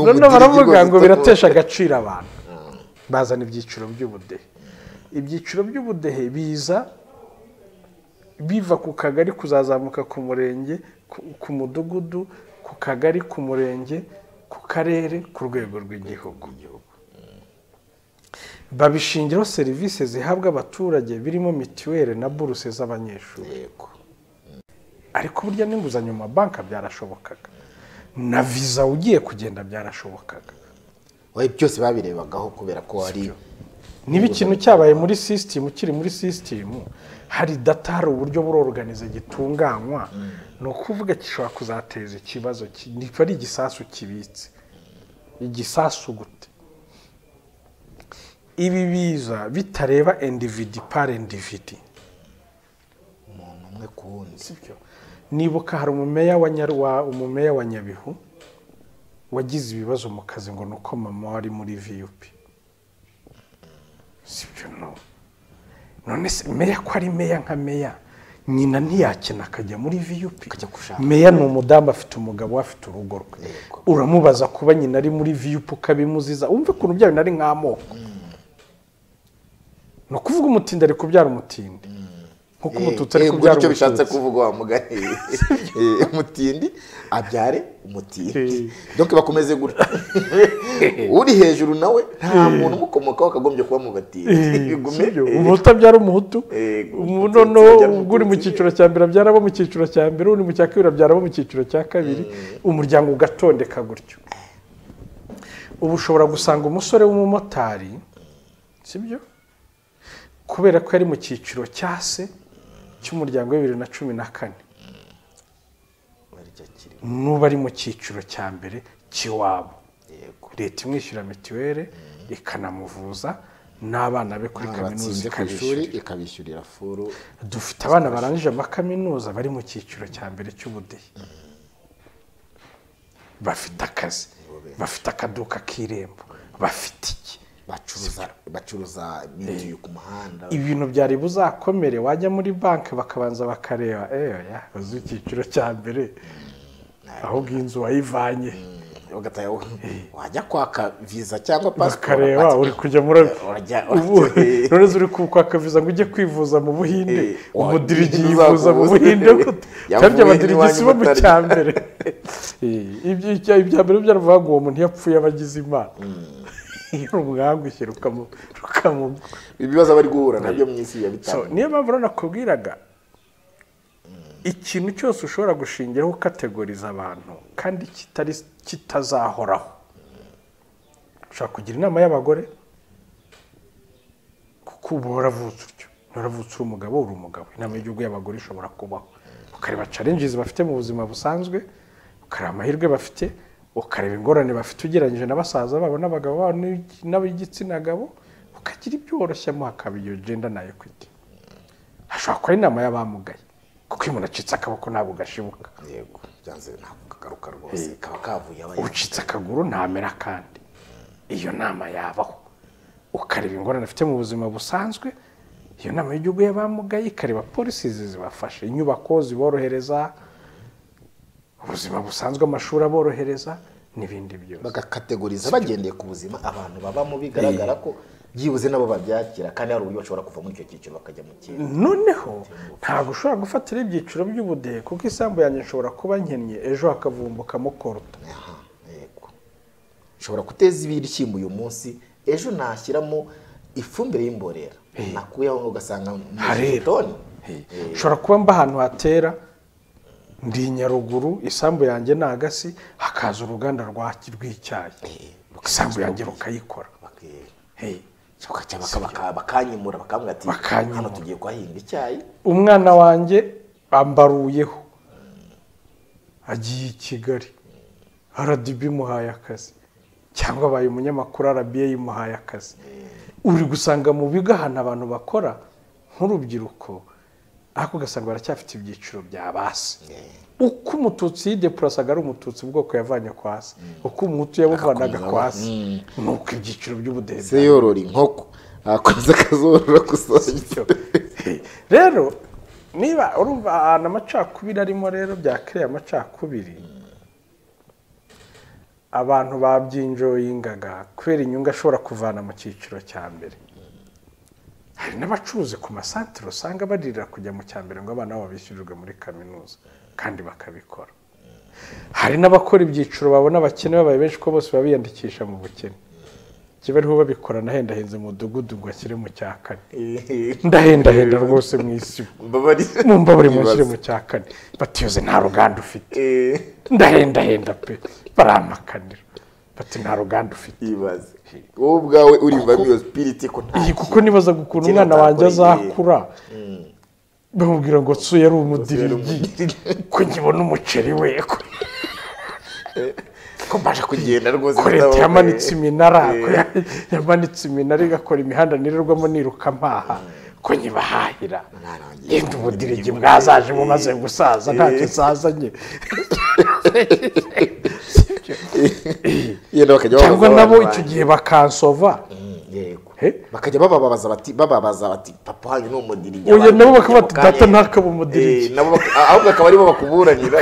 None baravuga ngo biratesha agaciro abantu, bazana ibyiciro by'ubudehe. Ibyiciro by'ubudehe biza biva ku kagari kuzazamuka ku murenge, ku mudugudu, ku kagari, ku murenge, ku karere, ku rwego rw'igihugu. Babishingiraho serivisi zihabwa abaturage birimo mituweli na buruse z'abanyeshuri. Ariko burya n'inguzanyo mu mabanki byarashobokaga, na visa ugiye kugenda byarashobokaga. Byose babirebagaho kubera ko ari niba ikintu cyabaye muri system, kiri muri system, hari data, hari uburyo burorganize gitunganywa, ni ukuvuga gishobora kuzateza ikibazo. Niba ari igisasu kibitse, igisasu gute? Ibi biza bitareba individi par individi, umuntu umwe ku wundi, sibyo. Nibuka hari umumeya wa Nyarwa, umumeya wa Nyabihu wagize ibibazo mu kazi ngo nuko mama wari muri VUP, sibyo. No none se meya ko ari meya nka meya, nyina ntiyakina akajya muri VUP? Meya ni umudamu, afite umugabo, afite urugo rwe. Uramubaza kuba nyina ari muri VUP ukabimuziza? Wumve ukuntu bya bintu ari nk'amoko. Ni ukuvuga umutindi ari kubyara umutindi, nkuko umututsi ari kubyara umututsi. Bishatse umututsi. kuvuga wa mugani, umutindi abyare umutindi, donc bakomeze gutyo. Uri hejuru nawe nta muntu umukomokaho akagombye kuba mu batindi. Bigume Sibyo, umuhutu abyara umuhutu, umututsi noneho abyara ubwo uri mu umututsi. cyiciro cya mbere abyara abo mu cyiciro cya mbere, uri mu cya kabiri abyara abo mu cyiciro cya kabiri, umuryango ugatondeka gutyo. Ubu ushobora gusanga umusore w'umumotari, sibyo, kubera ko yari mu cyiciro cya se cy'umuryango wa 2014, n'ubu ari mu cyiciro cya mbere cy'iwabo. Leta imwishyura mituweli, ikanamuvuza, n'abana be kuri Abana kaminuza batsinze ku ishuri ikabishyurira. Ikabishyurira furu. Dufite abana barangije amakaminuza bari mu cyiciro cya mbere cy'ubudehe, bafite akazi. Bafite akaduka k'irembo, bafite iki, bacuruza mitiyu ku muhanda. Ibintu byari buzakomere, wajya muri banki bakabanza bakareba ya uzi icyiciro cya mbere ahubwo inzu wayivanye, wajya kwaka visa cyangwa passport bakareba uri kujya muri none uri kwaka visa ngo ujye kwivuza mu Buhinde, umudirigi yivuza mu Buhinde gute? Cyabye abadirigi sibo mu cyambere. Ibya mbere byaravuga ngo uwo muntu yapfuye abagize Imana. Iyo umwangushye rukamu ibibazo bari guhura nabyo mu isi ya bitanu. Niyo mpamvu nakubwiraga ikintu cyose ushobora gushingiraho ukategoriza abantu kandi kitari kitazahoraho. Ushobora kugira inama y'abagore kuko uba waravutse utyo, waravutse uri umugabo, uri umugabo. Inama y'igihugu y'abagore ishobora kubaho, ukareba challenges bafite mu buzima busanzwe, ukareba amahirwe bafite, ukareba ingorane bafite ugereranyije na basaza babo n'abagabo babo n'ab'igitsina gabo, ukagira ibyo woroshyamo, hakaba iyo gender na equity. Hashobora kuba inama y'abamugaye kuko iyo umuntu acitse akaboko ntabwo gashibuka. Yego, byanze ntabwo kagaruka rwose, kaba kavuye aba ucitse akaguru ntamera kandi. Iyo nama yabaho, ukareba ingorane afite mu buzima busanzwe. Iyo nama y'igihugu y'abamugaye ikareba policies zibafasha, inyubako ziborohereza ubuzima busanzwe, amashuri aborohereza n'ibindi byose, bagakategoriza bagendeye ku buzima abantu babamo, bigaragara ko byibuze nabo babyakira kandi hari uburyo bashobora kuva muri icyo cyiciro bakajya mu kindi. Noneho ntabwo ushobora gufatira ibyiciro by'ubudehe kuko isambu yanjye nshobora kuba nkennye ejo hakavumbukamo koruta. Yego, nshobora guteza ibishyimbo uyu munsi, ejo nashyiramo ifumbire y'imborera nakuyeho ugasanga toni. Nshobora kuba mba ahantu hatera, ndi Nyaruguru, isambu yanjye ni agasi, hakaza uruganda rw'icyayi, isambu yanjye rukayikora, bakanyimura bakambwira ati hano tugiye kuhahinga icyayi. Umwana wanjye ambaruyeho agiye i Kigali, RDB imuhaye akazi, cyangwa abaye umunyamakuru RBA imuhaye akazi. Uri gusanga mu bigo ahantu abantu bakora nk'urubyiruko, ariko ugasanga baracyafite ibyiciro bya basi. Uko umututsi yidepurasaga ari umututsi ubwoko yavanye kwa se, uko umuhutu yabuvanaga kwa se, nuko ibyiciro by'ubudehe. Se yorora inkoko akomeza akazorora gusa. Rero niba urumva ahantu amacakubiri arimo, rero byakiriye amacakubiri, abantu babyinjoyingaga kubera inyungu ashobora kuvana mu cyiciro cya mbere. Hari n'abacuruzi ku masantere usanga baririra kujya mu cyambere ngo abana babo bishyurirwe muri kaminuza kandi bakabikora. Hari n'abakora ibyiciro babona abakene babaye benshi ko bose babiyandikisha mu bukene, kiba ariho babikora. Nahendahenze mu mudugudu ngo ashyire mu cya kane, ndahendahenda rwose mu isi, mumbabare mushyire mu cya kane, batiyoze nta ruganda ufite, ndahendahenda pe, baramakanira bati nta ruganda ufite. Ibaze wowe ubwawe urimva iyo spirit ko nta, kuko nibaza gukuntu umwana wanjye azakura bamubwira ngo tsu yari umudirigi, ko nkibona umuceri we, ko mbasha kugenda rwose, ko leta yamanitse iminara, ko yamanitse iminara igakora imihanda nirirwamo niruka mpaha, ko nyibahahira, yenda ubudirigi bwazaje bumaze gusaza ntacyo nsazanye. Cyangwa nabo icyo gihe bakansova, bakajya bababaza bati papa wanyu ni umudirigi, oya nabo bakaba bati data ntakaba umudirigi, ahubwo akaba aribo bakuburanira,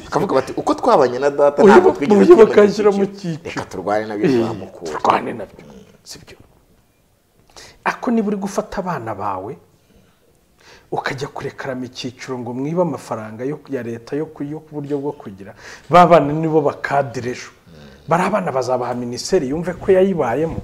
bakavuga bati uko twabanye na data ntabwo twigeze bakanshyira mu cyiciro, reka turwane nabyo twamukura, turwane nabyo. Sibyo? Ako niba uri gufata abana bawe ukajya kurekarama icyiciro ngo mwibe amafaranga ya leta yo ku buryo bwo kugira ba bana nibo bakadire ejo, bari abana bazabaha minisiteri yumve ko yayibayemo.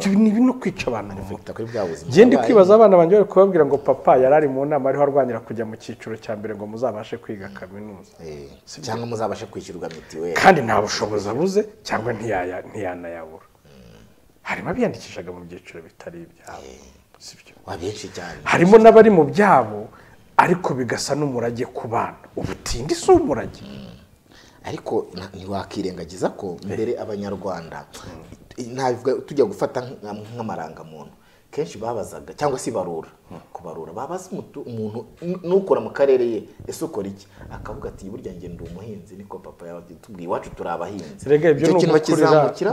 Ni no kwica abantu mu mutwe. Ngende kwibaza abana banjye bari kubabwira ngo papa yari ari mu nama ariho arwanira kujya mu cyiciro cya mbere ngo muzabashe kwiga kaminuza, cyangwa muzabashe kwishyurwa mitiweli, kandi nta bushobozi abuze cyangwa ntiyanayabura. Harimo abiyandikishaga mu byiciro bitari ibyabo, sibyo? Harimo n'abari mu byabo ariko bigasa n'umurage ku bana. Ubutindi si umurage. Ariko ntiwakirengagiza ko mbere abanyarwanda ntabivuga tujya gufata nk'amarangamuntu, Kenshi babazaga cyangwa se barura kubarura babaza umuntu nukora mu karere ye ese ukora iki, akavuga ati burya nge ndi umuhinzi, niko papa yatubwiye iwacu turi abahinzi. Rega ibyo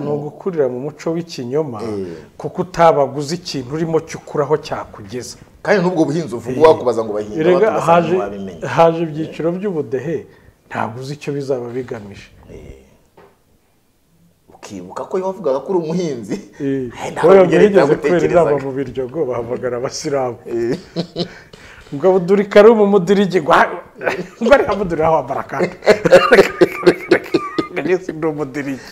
ni ugukurira mu muco w'ikinyoma, kuko utabaguze ikintu urimo cyukuraho cyakugeza. Kandi n'ubwo buhinzi uvuga wakubaza ngo bahinga haje haje ibyiciro by'ubudehe ntabwo uzi icyo bizaba bigamije. Ukibuka ko yavugaga ko uri umuhinzi. Oya kubera inama mu Biryogo bahamagara abasilamu. Ngo buduri karumu mudirigi ngo ari hamuduri aho barakata. Ngese ndo mudirigi.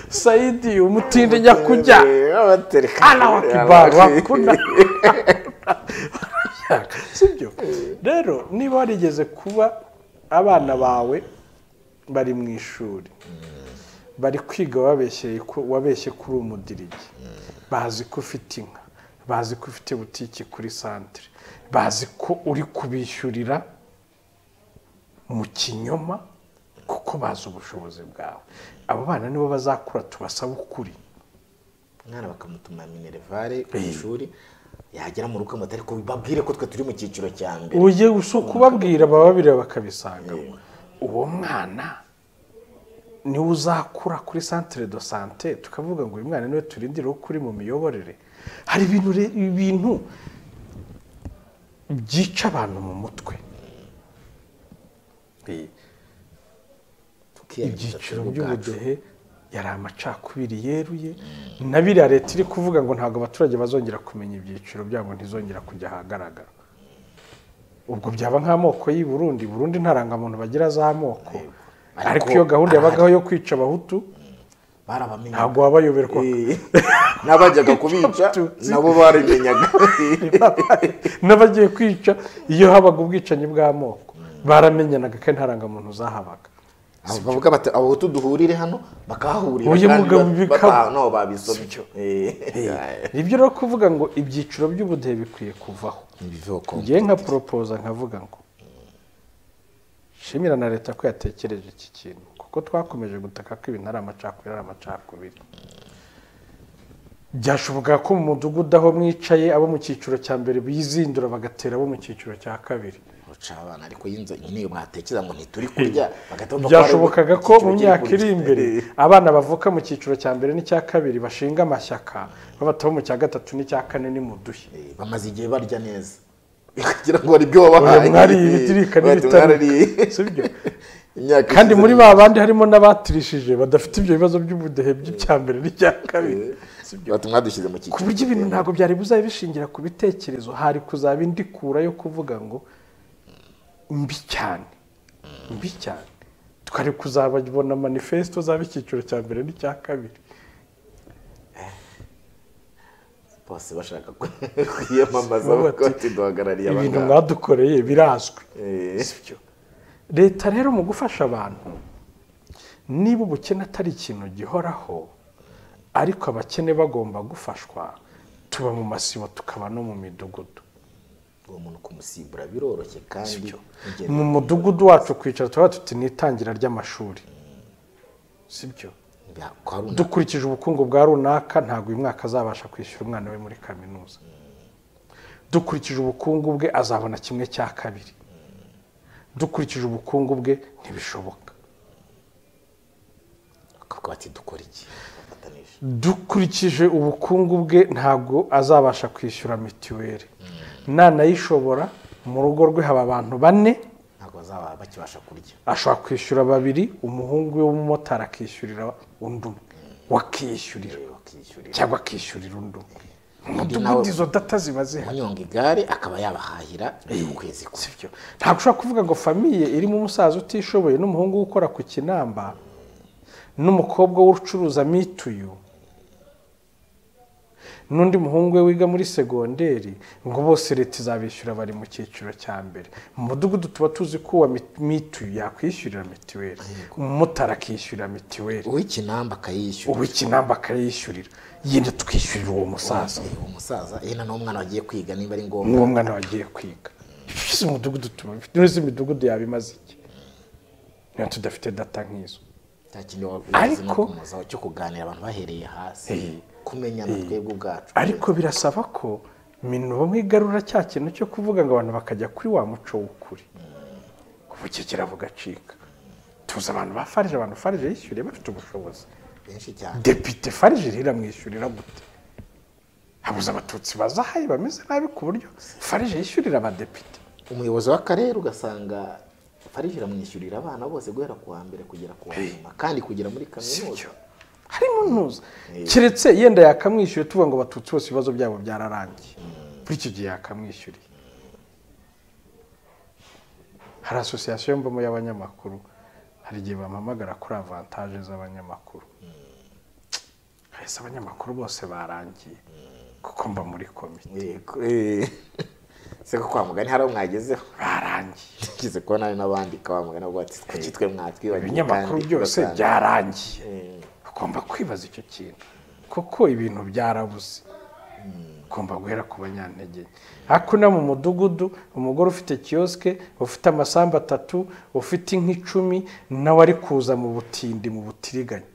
Saidi umutinde nyakujya. Allahu akbar wakunda. Sibyo. Rero niba warigeze kuba abana bawe bari mu ishuri bari kwiga wabeshye kuri umudirigi, bazi ko ufite inka, bazi ko ufite butike kuri santere, bazi ko uri kubishyurira mu kinyoma kuko bazi ubushobozi bwawe. Abo bana nibo bazakura tubasaba ukuri. Umwana bakamutuma minervare ku ishuri, yagera mu rugo amata ariko babwire ko twe turi mu cyiciro cya mbere. Ugiye kubabwira bababirira bakabisanga. Uwo mwana niwe uzakura kuri centre de santé tukavuga ngo uyu mwana niwe turindira ukuri mu miyoborere. Hari ibintu byica abantu mu mutwe. Ibyiciro by'ubudehe yari amacakubiri yeruye, na biriya leta iri kuvuga ngo ntabwo abaturage bazongera kumenya ibyiciro byabo, ntizongera kujya ahagaragara. Ubwo byaba nk'amoko y'i Burundi. Burundi ntarangamuntu bagira z'amoko, ariko iyo gahunda yabagaho yo kwica abahutu barabamenye, ntabwo wabayoberwa. N'abajyaga kubica nabo barimenyaga. N'abagiye kwica iyo habaga ubwicanyi bw'amoko baramenyanaga kandi ntarangamuntu zahabaga. Bavuga bati abahutu duhurire hano bakahahurira kandi no babisomye. Nibyo rero kuvuga ngo ibyiciro by'ubudehe bikwiye kuvaho. Ngiye nka proposa nkavuga ngo shimira na leta ko yatekereje iki kintu, kuko twakomeje gutaka ko ibintu ari amacakubiri. Byashoboka ko mu mudugudu aho mwicaye abo mu cyiciro cya mbere bizindura bagatera abo mu cyiciro cya kabiri. Abana ariko yinzo nyine mwatekereza ngo ntituri kurya bagatomba. Byashobokaga ko mu myaka iri imbere abana bavuka mu cyiciro cya mbere n'icya kabiri bashinga amashyaka babatabo mu cya gatatu n'icya kane ni muduhe. Bamaze igihe barya neza kugira ngo ari byo wabahaye mwari ibitirika n'ibitari, sibyo? Kandi muri ba bandi harimo n'abatirishije badafite ibyo bibazo by'ubudehe by'icya mbere n'icya kabiri, sibyo? Batumwadushyize mu cyiciro ku buryo ibintu ntabwo byari buzabe bishingira ku bitekerezo, hari kuzaba indi kura yo kuvuga ngo mbi cyane mbi cyane. Twari kuzababona manifesto zaba icyiciro cya mbere n'icya kabiri. Bose bashaka kwiyamamaza bati duhagarariye abangaba, ibintu mwadukoreye birazwi, sibyo? Leta rero mu gufasha abantu, niba ubukene atari ikintu gihoraho ariko abakene bagomba gufashwa, tuba mu masibo tukaba no mu midugudu. Uwo muntu kumusibura biroroshye kandi mu mudugudu wacu kwicara tuba tuti nitangira ry'amashuri, sibyo? Dukurikije ubukungu bwa runaka ntabwo uyu mwaka azabasha kwishyura umwana we muri kaminuza. Dukurikije ubukungu bwe azabona kimwe cya kabiri. Dukurikije ubukungu bwe ntibishoboka. Dukurikije ubukungu bwe ntabwo azabasha kwishyura mituweli. Nanayishobora mu rugo rwe haba abantu bane, ntabwo bazaba bakibasha kurya. Ashobora kwishyura babiri, umuhungu we w'umumotari akishyurira undi umwe, wakishyurira cyangwa akishyurira undi umwe. Umudugudu izo data ziba zihari. Unyonga igare akaba yabahahira ukwezi kumwe. Sibyo? Ntabwo ushobora kuvuga ngo famiye irimo umusaza utishoboye n'umuhungu ukora ku kinamba n'umukobwa w'ucuruza mituyu n'undi muhungu we wiga muri segonderi ngo bose leta izabishyura bari mu cyiciro cya mbere. Mu mudugudu tuba tuzi ko uwa mituyu yakwishyurira mituweli, umumotari akishyurira mituweli, uw'ikinamba akayishyurira, uw'ikinamba akayishyurira, yenda tukishyurira uwo musaza. Uwo musaza yenda n'umwana wagiye kwiga niba ari ngombwa, n'uwo mwana wagiye kwiga. Ese umudugudu tuba n'izi midugudu yabimaze iki niba tudafite data nk'izo? Ariko cyo kuganira abantu bahereye hasi kumenyana twebwe ubwacu. Ariko birasaba ko minubamwe igarura cya kintu cyo kuvuga ngo abantu bakajya kuri wa muco w'ukuri. Ubukekera bugacika. Tuzi abantu ba farije, abantu farije yishyuriye bafite ubushobozi benshi cyane. Depite farije iramwishyurira gute? Habuze abatutsi bazahaye bameze nabi ku buryo farije yishyurira abadepite. Umuyobozi w'akarere ugasanga farije iramwishyurira abana bose guhera ku wa mbere kugera ku wa nyuma kandi kugera muri kaminuza. Harimo ntuza. Keretse yenda yakamwishyuye tuvuga ngo abatutsi bose ibibazo byabo byararangiye. Kuri icyo gihe yakamwishyuriye. Hari association mbamo y'abanyamakuru, hari igihe bampamagara kuri avantage z'abanyamakuru. Hese abanyamakuru bose barangiye kuko mba muri komite. Se ko kwa mugani hari mwagezeho barangiye. Kize ko nawe nabandi kwa mugani ubwo ati kuki twe mwatwibagiye ibinyamakuru byose byarangiye. Ugomba kwibaza icyo kintu kuko ibintu byarabuze. Ugomba guhera ku banyantege. Hakuna mu mudugudu umugore ufite kioske, ufite amasamba 3, ufite inka 10, nawe ari kuza mu butindi mu butiriganya.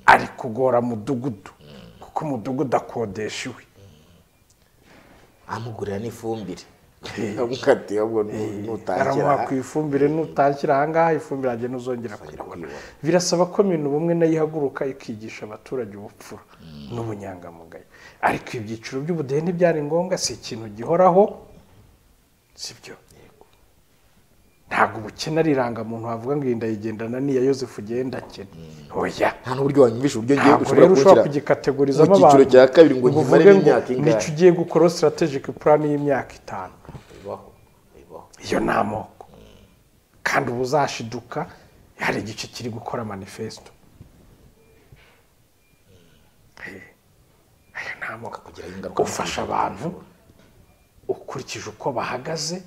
Ari kugora mudugudu kuko mudugudu akodesha iwe. Amugurira n'ifumbire. Amukati ahubwo nutangira. Aramuha ku ifumbire nutangira ahangaha ifumbire agenda uzongera kuyibona. Birasaba ko minubumwe nayo ihaguruka ikigisha abaturage ubupfura n'ubunyangamugayo. Ariko ibyiciro by'ubudehe ntibyari ngombwa, si ikintu gihoraho, sibyo. Ntabwo ubukene ari irangamuntu wavuga ngo iyi ndayigendana n'iya Yozefu ugenda akene. Oya. Nta n'uburyo wanyumvisha uburyo ngiye gushobora ushobora kugikategorizamo abantu mu cyiciro cya kabiri ngo nkimare imyaka ingahe. Nicyo ugiye gukora strategic plan y'imyaka 5. Iyo ni amoko. Kandi ubu uzashiduka hari igice kiri gukora manifesto. Ayo ni amoko. Ufasha abantu ukurikije uko bahagaze,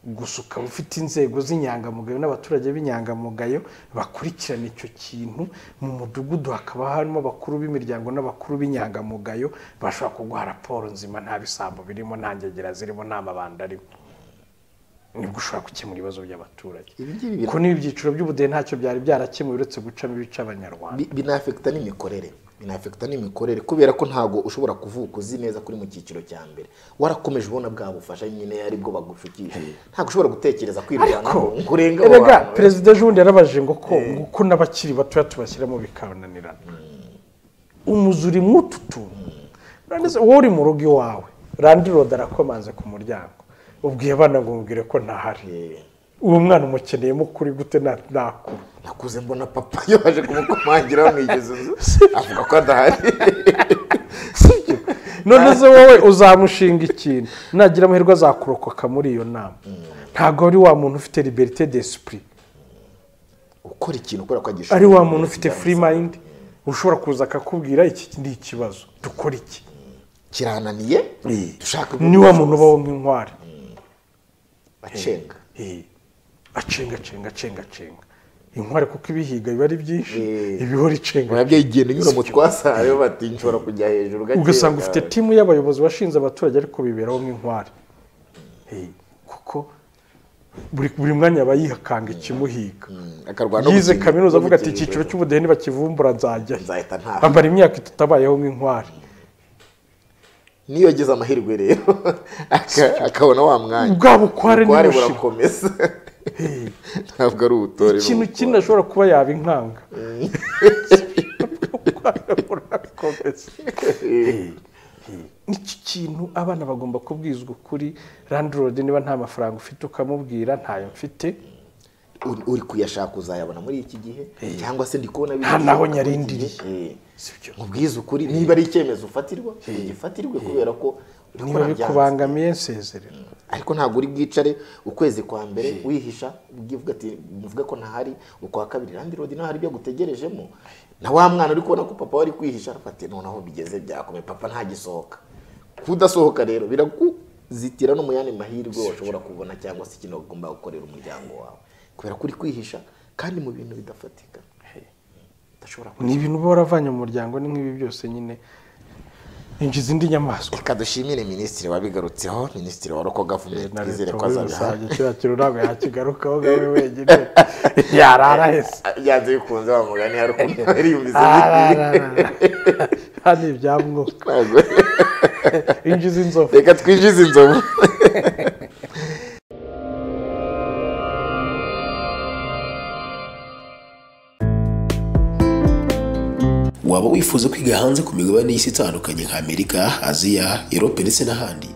gusa ukaba ufite inzego z'inyangamugayo n'abaturage b'inyangamugayo bakurikirana icyo kintu. Mu mudugudu hakaba harimo abakuru b'imiryango n'abakuru b'inyangamugayo bashobora kuguha raporo nzima, nta bisambo birimo, nta ngegera zirimo, nta mabanda arimo. Nibwo ushobora gukemura ibibazo by'abaturage. Kuko n'ibyiciro by'ubudehe ntacyo byari byarakemuye uretse gucamo ibice abanyarwanda. Binafekta n'imikorere. Binafekta n'imikorere kubera ko ntago ushobora kuvuka uzi neza kuri mu cyiciro cya mbere. Warakomeje ubona bwa bufasha nyine ari bwo bagushukisha. Ntago ushobora gutekereza kwirwanaho ngo urenga abo bantu. Erega perezida Jundi yarabaje ngo ko nguko n'abakiri batoya tubashyiramo bikananirana. Umuzuri mutu tuntu. None wowe uri mu rugo iwawe, landlord arakomanze ku muryango. Ubwiye abana ngo mubwire ko ntahari. Uwo mwana umukeneyemo kuri gute nakuru. Nakuze mbona papa yaje kumukomangira bamwigeze avuga ko adahari. Sibyo. None se wowe uzamushinga ikintu nagira amahirwe azakurokoka muri iyo nama. Ntago ari wa muntu ufite liberté d'esprit. Ukora ikintu ukora ko agishobora. Ari wa muntu ufite free mind ushobora kuza akakubwira iki ndi ikibazo dukora iki. Kirananiye dushaka ni wa muntu bawo nk'inkware. Acenga. Acenga cenga cenga cenga. Inkware kuko ibihiga biba ari byinshi, ibihora icenga. Ababyeyi igenda inyura mu twasayo bati nshobora kujya hejuru gake. Ugasanga ufite timu y'abayobozi bashinze abaturage ariko biberaho nk'inkware. Kuko buri mwanya aba yihakanga ikimuhiga. Yize kaminuza avuga ati icyiciro cy'ubudehe nibakivumbura nzajya. Amara imyaka 3 abayeho nk'inkware. Niyo yagize amahirwe rero akabona wa mwanya. Bwa bukware burakomeza. Ntabwo ari ubutore. Ikintu kinini ashobora kuba yaba inkanga. N'iki kintu abana bagomba kubwizwa ukuri. Landlord niba nta mafaranga ufite ukamubwira ntayo mfite. Uri kuyashaka uzayabona muri iki gihe cyangwa se ndi kubona nta naho nyarindiriye. Sibyo. Mubwize ukuri niba ari icyemezo ufatirwa ugifatirwe kubera ko niba bikubangamiye nsezerera. Ariko ntabwo uri bwicare ukwezi kwa mbere wihisha ugivuga ati muvuga ko ntahari, ukwa kabiri landlord naho hari ibyo gutegerejemo. Na wa mwana uri kubona ko papa wari kwihisha arafate noneho bigeze byakomeye papa ntagisohoka. Kudasohoka rero birakuzitira no mu yandi mahirwe washobora kubona cyangwa se ikintu ugomba gukorera umuryango wawe. Kubera kuri kwihisha kandi mu bintu bidafatika. Ni ibintu boravanye mu muryango ni nk'ibi byose nyine injiza indi nyamaswa. Reka dushimire minisitiri wabigarutseho, minisitiri wa local government, twizere ko azabiha. Kiriya kintu ntabwo yakigarukaho gawe wenyine. Yarara hese. Byanze bikunze wa mugani hari ukuntu yari yumvise. Hano ibyamwuka. Injiza inzovu. Reka twinjize inzovu. Waba wifuza kwiga hanze ku migabane y'isi itandukanye nka Amerika, Aziya, Europe ndetse n'ahandi?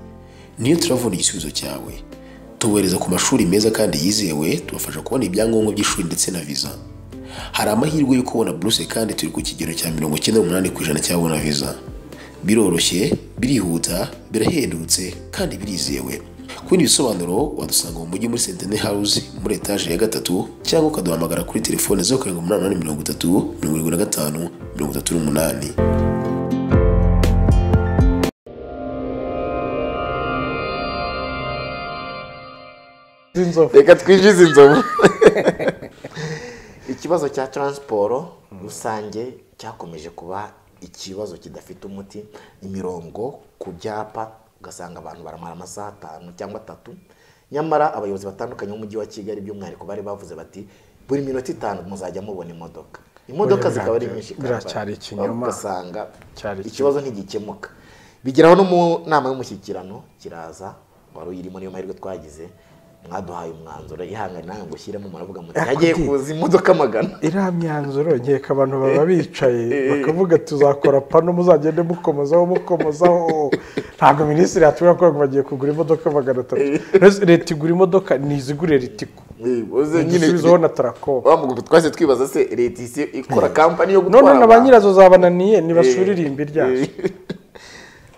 Niyo Travel igisubizo cyawe. Tubohereza ku mashuri meza kandi yizewe, tubafasha kubona ibyangombwa by'ishuri ndetse na visa. Hari amahirwe yo kubona buruse kandi turi ku kigero cya 98% cy'ababona visa. Biroroshye, birihuta, birahendutse kandi birizewe. Ku bindi bisobanuro wadusanga mu mujyi muri Centenary House muri etaje ya 3 cyangwa ukaduhamagara kuri telefone 0783 75 38. Reka twinjize inzovu. Ikibazo cya transport rusange cyakomeje kuba ikibazo kidafite umuti. Imirongo ku byapa ugasanga abantu baramara amasaha 5 cyangwa 3, nyamara abayobozi batandukanye b'umujyi wa Kigali by'umwihariko bari bavuze bati buri minota 5 muzajya mubona imodoka. Imodoka zikaba ari nyinshi, biracyari ikinyoma, ugasanga ikibazo ntigikemuka. Bigeraho no mu nama y'umushyikirano kiraza, wari uyirimo, niyo mahirwe twagize, mwaduhaye umwanzuro ihangane nawe ngo ushyiremo, muravuga muti hagiye kuza imodoka 100. Iriya myanzuro nkeka abantu baba bicaye bakavuga tuzakora pano muzagende mukomozaho mukomozaho. Ntabwo minisitiri yatubwira ko bagiye kugura imodoka 300. Leta igura imodoka nizigure ritiko nyine na Tarako. Twese twibaza se leta isi ikora kampani yo gutwara, none na ba nyirazo zabananiye nibasura irimbi ryazo.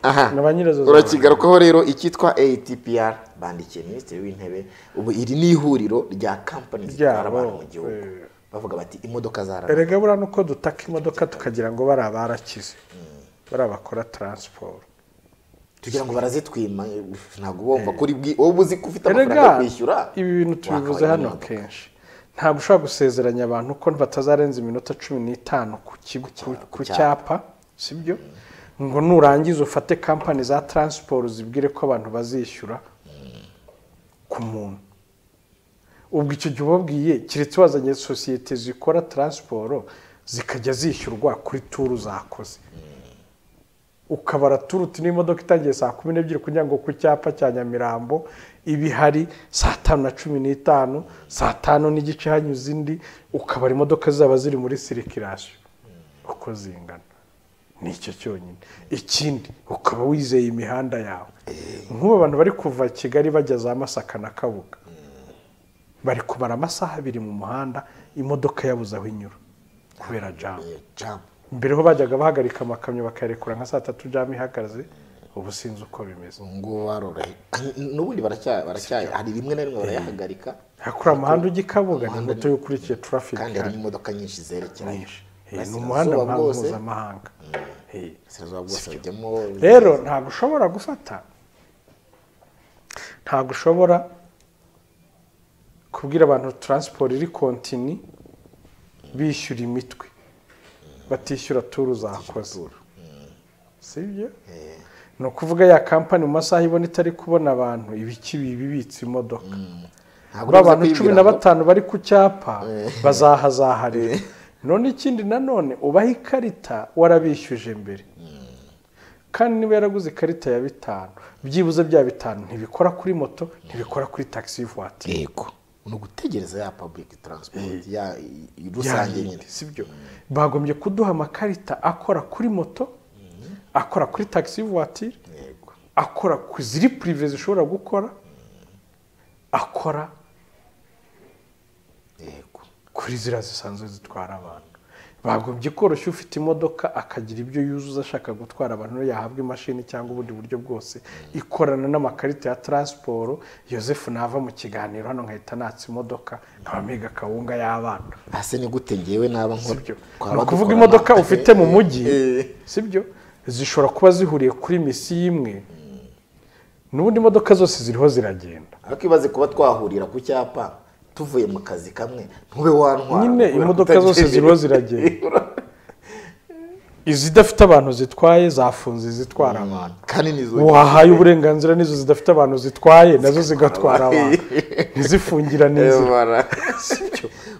Aha urakigarukaho rero icyitwa ATPR bandikiye minisitiri w'intebe. Ubu iri ni ihuriro rya kampani zitwara abantu mu gihugu, bavuga bati imodoka zarara. Erega buriya nuko dutaka imodoka tukagira ngo bari abarakize, bari abakora transport, tugira ngo barazitwima. Ntabwo bumva kuri wowe uzi ko ufite amafaranga yo kwishyura. Ibi bintu tubivuze hano kenshi, ntabwo ushobora gusezeranya abantu ko batazarenza iminota 15 ku cyapa, sibyo? Ngo nurangiza ufate kampani za transport zibwire ko abantu bazishyura ku muntu. Ubwo icyo gihe ubabwiye keretse wazanye sosiyete zikora transport zikajya zishyurwa kuri turu zakoze, ukabara turu uti n'imodoka itangiye saa 12 kugira ngo ku cyapa cya Nyamirambo ibihari saa 5:15, saa 5:15 hanyuze indi, ukabara imodoka zaba ziri muri circulation uko zingana. Nicyo cyonyine. Ikindi ukaba wizeye imihanda yawe. Nk'ubu abantu bari kuva Kigali bajya za Masaka na Kabuga bari kumara amasaha 2 mu muhanda, imodoka yabuze aho inyura kubera jam. Mbere ho bajyaga bahagarika amakamyo bakayarekura nka saa 3 jam ihagaze, ubu sinzi uko bimeze. Ngo barorohe n'ubundi baracyaye hari rimwe na rimwe barayahagarika. Hakura umuhanda ujya i Kabuga ni moto yukurikiye traffic, kandi hari imodoka nyinshi zerekeranye. Ni umuhanda mpuzamahanga. Rero ntabwo ushobora gufata, ntabwo ushobora kubwira abantu transport iri kontini bishyura imitwe batishyura turu zakoze, sibyo? Ni ukuvuga ya kampani mu masaha ibona itari kubona abantu ibiki bibitse imodoka, abantu 15 bari ku cyapa bazahazaharira. None ikindi nanone ubaha ikarita warabishyuje mbere, kandi niba yaraguze ikarita ya 5 byibuze bya 5 ntibikora kuri moto, ntibikora kuri taxi voiture. Yego, ni ugutegereza ya public transport ya rusange nyine, sibyo? Bagombye kuduha amakarita akora kuri moto, akora kuri taxi voiture, akora ku ziri prive zishobora gukora, akora kuri ziriya zisanzwe zitwara abantu. Bagombye koroshya ufite imodoka akagira ibyo yuzuza ashaka gutwara abantu, yahabwa imashini cyangwa ubundi buryo bwose ikorana n'amakarita ya transport. Yosefu nava mu kiganiro hano nkahita natsa imodoka nkaba mpiga kawunga y'abana. Ase ni gute ngewe naba nkora? Ni ukuvuga imodoka ufite mu mujyi, sibyo, zishobora kuba zihuriye kuri misi imwe, n'ubundi imodoka zose ziriho ziragenda. Ariko ibaze kuba twahurira ku cyapa tuvuye mu kazi kamwe ntube wantwara nyine, imodoka zose ziriho ziragenda. Izidafite abantu zitwaye zafunze izitwara abantu, kandi nizo wahaye uburenganzira nizo zidafite abantu zitwaye nazo zigatwara abantu, ntizifungirane inzira.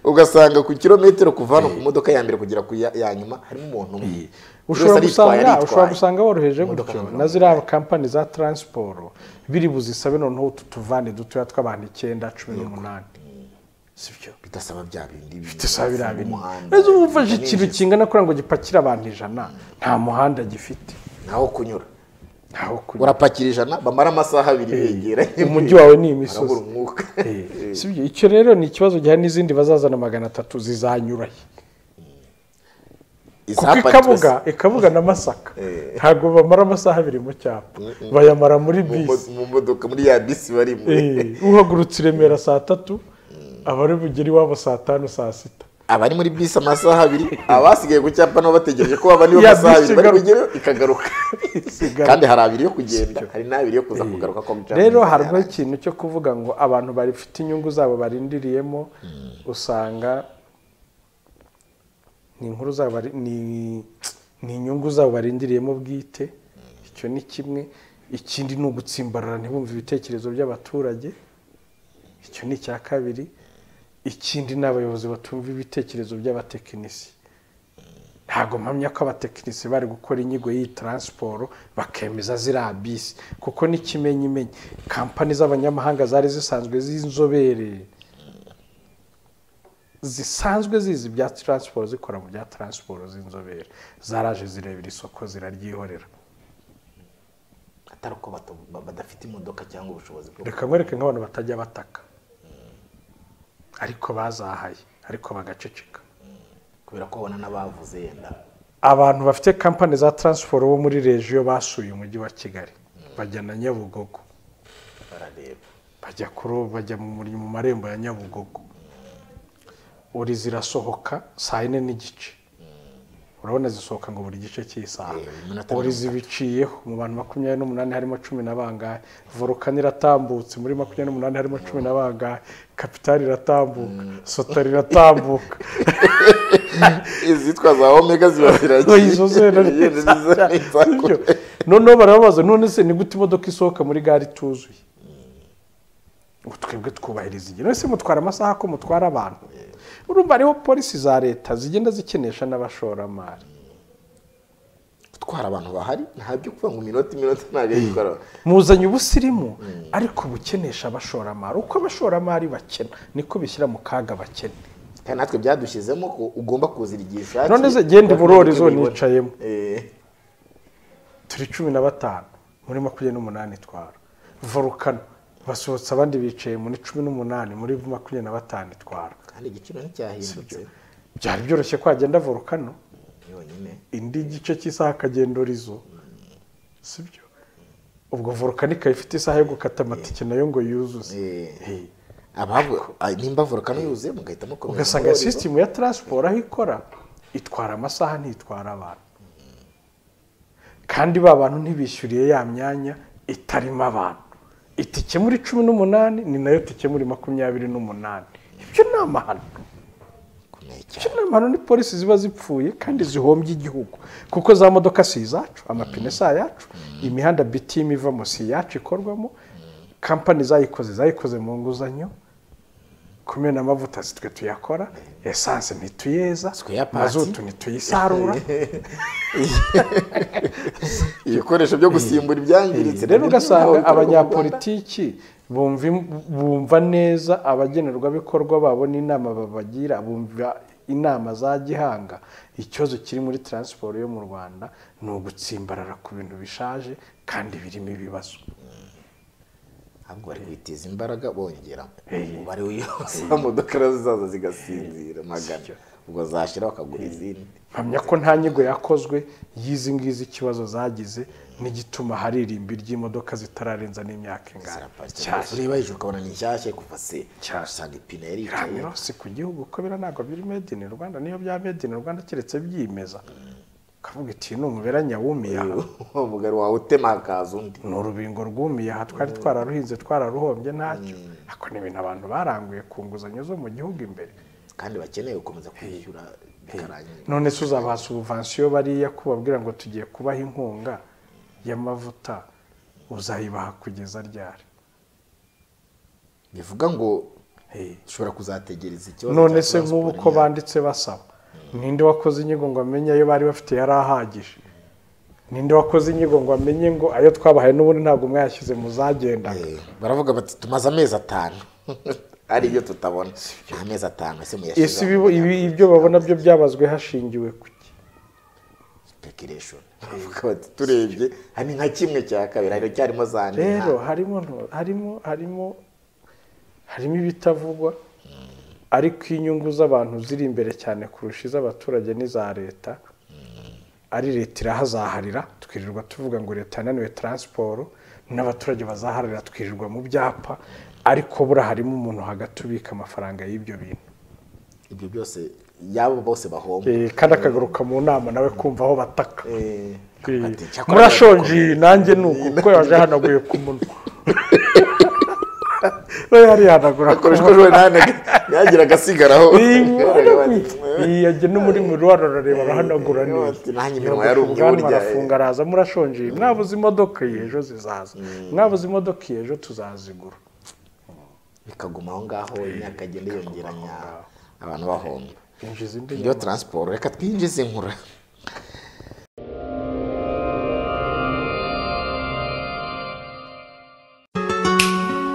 Ugasanga ku kilometero kuva hano ku modoka ya mbere kugera ku ya nyuma harimo umuntu umwe. Ushobora gusanga woroheje gutyo na ziriya kampani za transport biri buzisabe noneho utu tuvane dutoya tw'abantu 9, 18. Sibyo bidasaba bya bindi bidasaba biriya bindi. Ese ubu ufashe ikintu kingana kugira ngo gipakire abantu 100 nta muhanda gifite naho kunyura. Urapakira 100 bamara amasaha 2 begeranye. Umujyi wawe ni imisozi. Sibyo icyo rero ni ikibazo gihari n'izindi bazazana 300 zizanyurahe. Kuko ikabuga na Masaka ntabwo bamara amasaha 2 mu cyapa, bayamara muri bisi mu modoka muri ya bisi barimo. Uhagurutse i Remera saa 3 abari bugere iwabo saa 5 saa 6. Abari muri bisi amasaha 2 abasigaye ku cyapa nabo bategereje ko baba niyo masaha 2 bari bugere ikagaruka. Kandi hari 2 yo kugenda hari n'2 yo kuza kugaruka ko mujana. Rero harimo ikintu cyo kuvuga ngo abantu barifite inyungu zabo barindiriyemo, usanga ni inkuru zabo ni inyungu zabo barindiriyemo bwite. Icyo ni kimwe. Ikindi ni ugutsimbarara ntibumve ibitekerezo by'abaturage. Icyo ni icya kabiri. Ikindi ni abayobozi batumva ibitekerezo by'abatekinisi. Ntabwo mpamya ko abatekinisi bari gukora inyigo y'iyi transport bakemeza ziriya bisi, kuko n'ikimenyimenyi kampani z'abanyamahanga zari zisanzwe z'inzobere zisanzwe zizi ibya transport zikora mu bya transport z'inzobere zaraje zirebera isoko ziraryihorera. Atari uko badafite imodoka cyangwa ubushobozi bwo. Reka nkwereke nk'abantu batajya bataka ariko bazahaye ariko bagaceceka kubera ko babona n'abavuze yenda. Abantu bafite kampani za transport bo muri region basuye umujyi wa Kigali bajya na Nyabugogo barareba, bajya kuro bajya mu marembo ya Nyabugogo. Uri zirasohoka saa 4:15. Urabona zisohoka ngo buri gice cy'isaha. Uri zibiciyeho mu bantu 28 harimo 10 na bangahe. Volcano iratambutse muri 28 harimo 10 na bangahe. Capital iratambuka, Sotari iratambuka. Izitwa za Omega ziba ziragiye. Izo zera. None barabaza none se ni gute imodoka isohoka muri gare ituzuye? Twebwe twubahiriza igihe. None se mutwara amasaha ko mutwara abantu? Urumva ariho polisi za leta zigenda zikenesha n'abashoramari. Gutwara abantu bahari nta byo kuvuga ngo iminota ntabwo yikora. Muzanye ubusirimu ariko bukenesha abashoramari. Uko abashoramari bakena niko bishyira mu kaga bakene. Kandi natwe byadushyizemo ko ugomba kuzira igihe ushakiye. None se genda burori zo nicayemo. Turi 15 muri 28 twara. Volcano basohotse abandi bicaye muri 18 muri 25 twara. Kandi igiciro nticyahindutse. Byari byoroshye ko agenda Volcano yonyine indi gice cy'isaha akagenda Orizo. Sibyo? Ubwo Volcano ikaba ifite isaha yo gukata amatike nayo ngo yuzuze. Ababo nimba Volcano yuzuye mugahitamo komeza. Ugasanga system ya transport aho ikora itwara amasaha ntitwara abantu. Kandi ba bantu ntibishyuriye ya myanya itarimo abantu. Itike muri 18 ni nayo tike muri 28. Ibyo ni amahano. Ibyo ni amahano, ni polisi ziba zipfuye kandi zihombye igihugu. Kuko za modoka si izacu, amapine si ayacu, imihanda BTM ivamo si iyacu ikorwamo, kampani zayikoze mu nguzanyo, kumena amavuta si twe tuyakora, essence ntituyeza, mazutu ntituyisarura. Ibikoresho byo gusimbura ibyangiritse. Rero ugasanga abanyapolitiki bumva neza abagenerwabikorwa babo n'inama babagira, bumva inama za gihanga. Ikibazo kiri muri transport yo mu Rwanda ni ugutsimbarara ku bintu bishaje kandi birimo ibibazo. Ahubwo bari kwiteza imbaraga bongera umubare w'imodoka zizaza zigasinzira magana, ubwo zashira bakagura izindi. Mpamya ko nta nyigo yakozwe y'izi ngizi ikibazo zagize n'igituma hari irimbi ry'imodoka zitararenza n'imyaka ingana. Ureba hejuru ukabona ni nshyashya kuva se usanga ipine yari yicaye. Si ku gihugu ko bira ntabwo biri made in Rwanda, niyo bya made in Rwanda keretse byimeza. Ukavuga iti ni umuberanya wumiye aha. Umugari wawe utema hakaza undi. Ni urubingo rwumiye aha, twari twararuhinze twararuhombye ntacyo. Ako ni ibintu abantu baranguye ku nguzanyo zo mu gihugu imbere. Kandi bakeneye gukomeza kwishyura bikarangira. None se uzabaha subvention bariya kubabwira ngo tugiye kubaha inkunga y'amavuta, uzayibaha kugeza ryari? Bivuga ngo Ushobora kuzategereza ikibazo. None se nk'ubu ko banditse basaba, ninde wakoze inyigo ngo amenye ayo bari bafite yari ahagije? Ninde wakoze inyigo ngo amenye ngo ayo twabahaye n'ubundi ntabwo mwayashyize muzagendaga? Baravuga bati tumaze amezi 5 ari ibyo tutabona. Amezi 5 se muyashize. Ibyo babona byo byabazwe hashingiwe kuki? Speculation. Baravuga bati turebye hani nka kimwe cya kabiri ari cyarimo zandi. Rero harimo ibitavugwa, ariko inyungu z'abantu ziri imbere cyane kurusha iz'abaturage n'iza leta. Ari leta irahazaharira, twirirwa tuvuga ngo leta yananiwe transport, n'abaturage bazaharira twirirwa mu byapa, ariko bura harimo umuntu hagati ubika amafaranga y'ibyo bintu. Ibyo byose yabo bose bahomba. Kandi akagaruka mu nama nawe kumva aho bataka. Murashonje nanjye nuko kuko yaje hanaguye ku munwa. Yari yanagura akoreshwa nane yagira agasigaraho. Yaje no muri muruwaro arareba arahanagura neza. Nanjye iminwa yarumye burya arafunga araza murashonje mwabuze imodoka ejo zizaza. Mwabuze imodoka ejo tuzazigura. Bikaguma aho ngaho imyaka igenda yongeranya abantu bahomba. Twinjiza indi iyo transport, reka twinjize inkuru.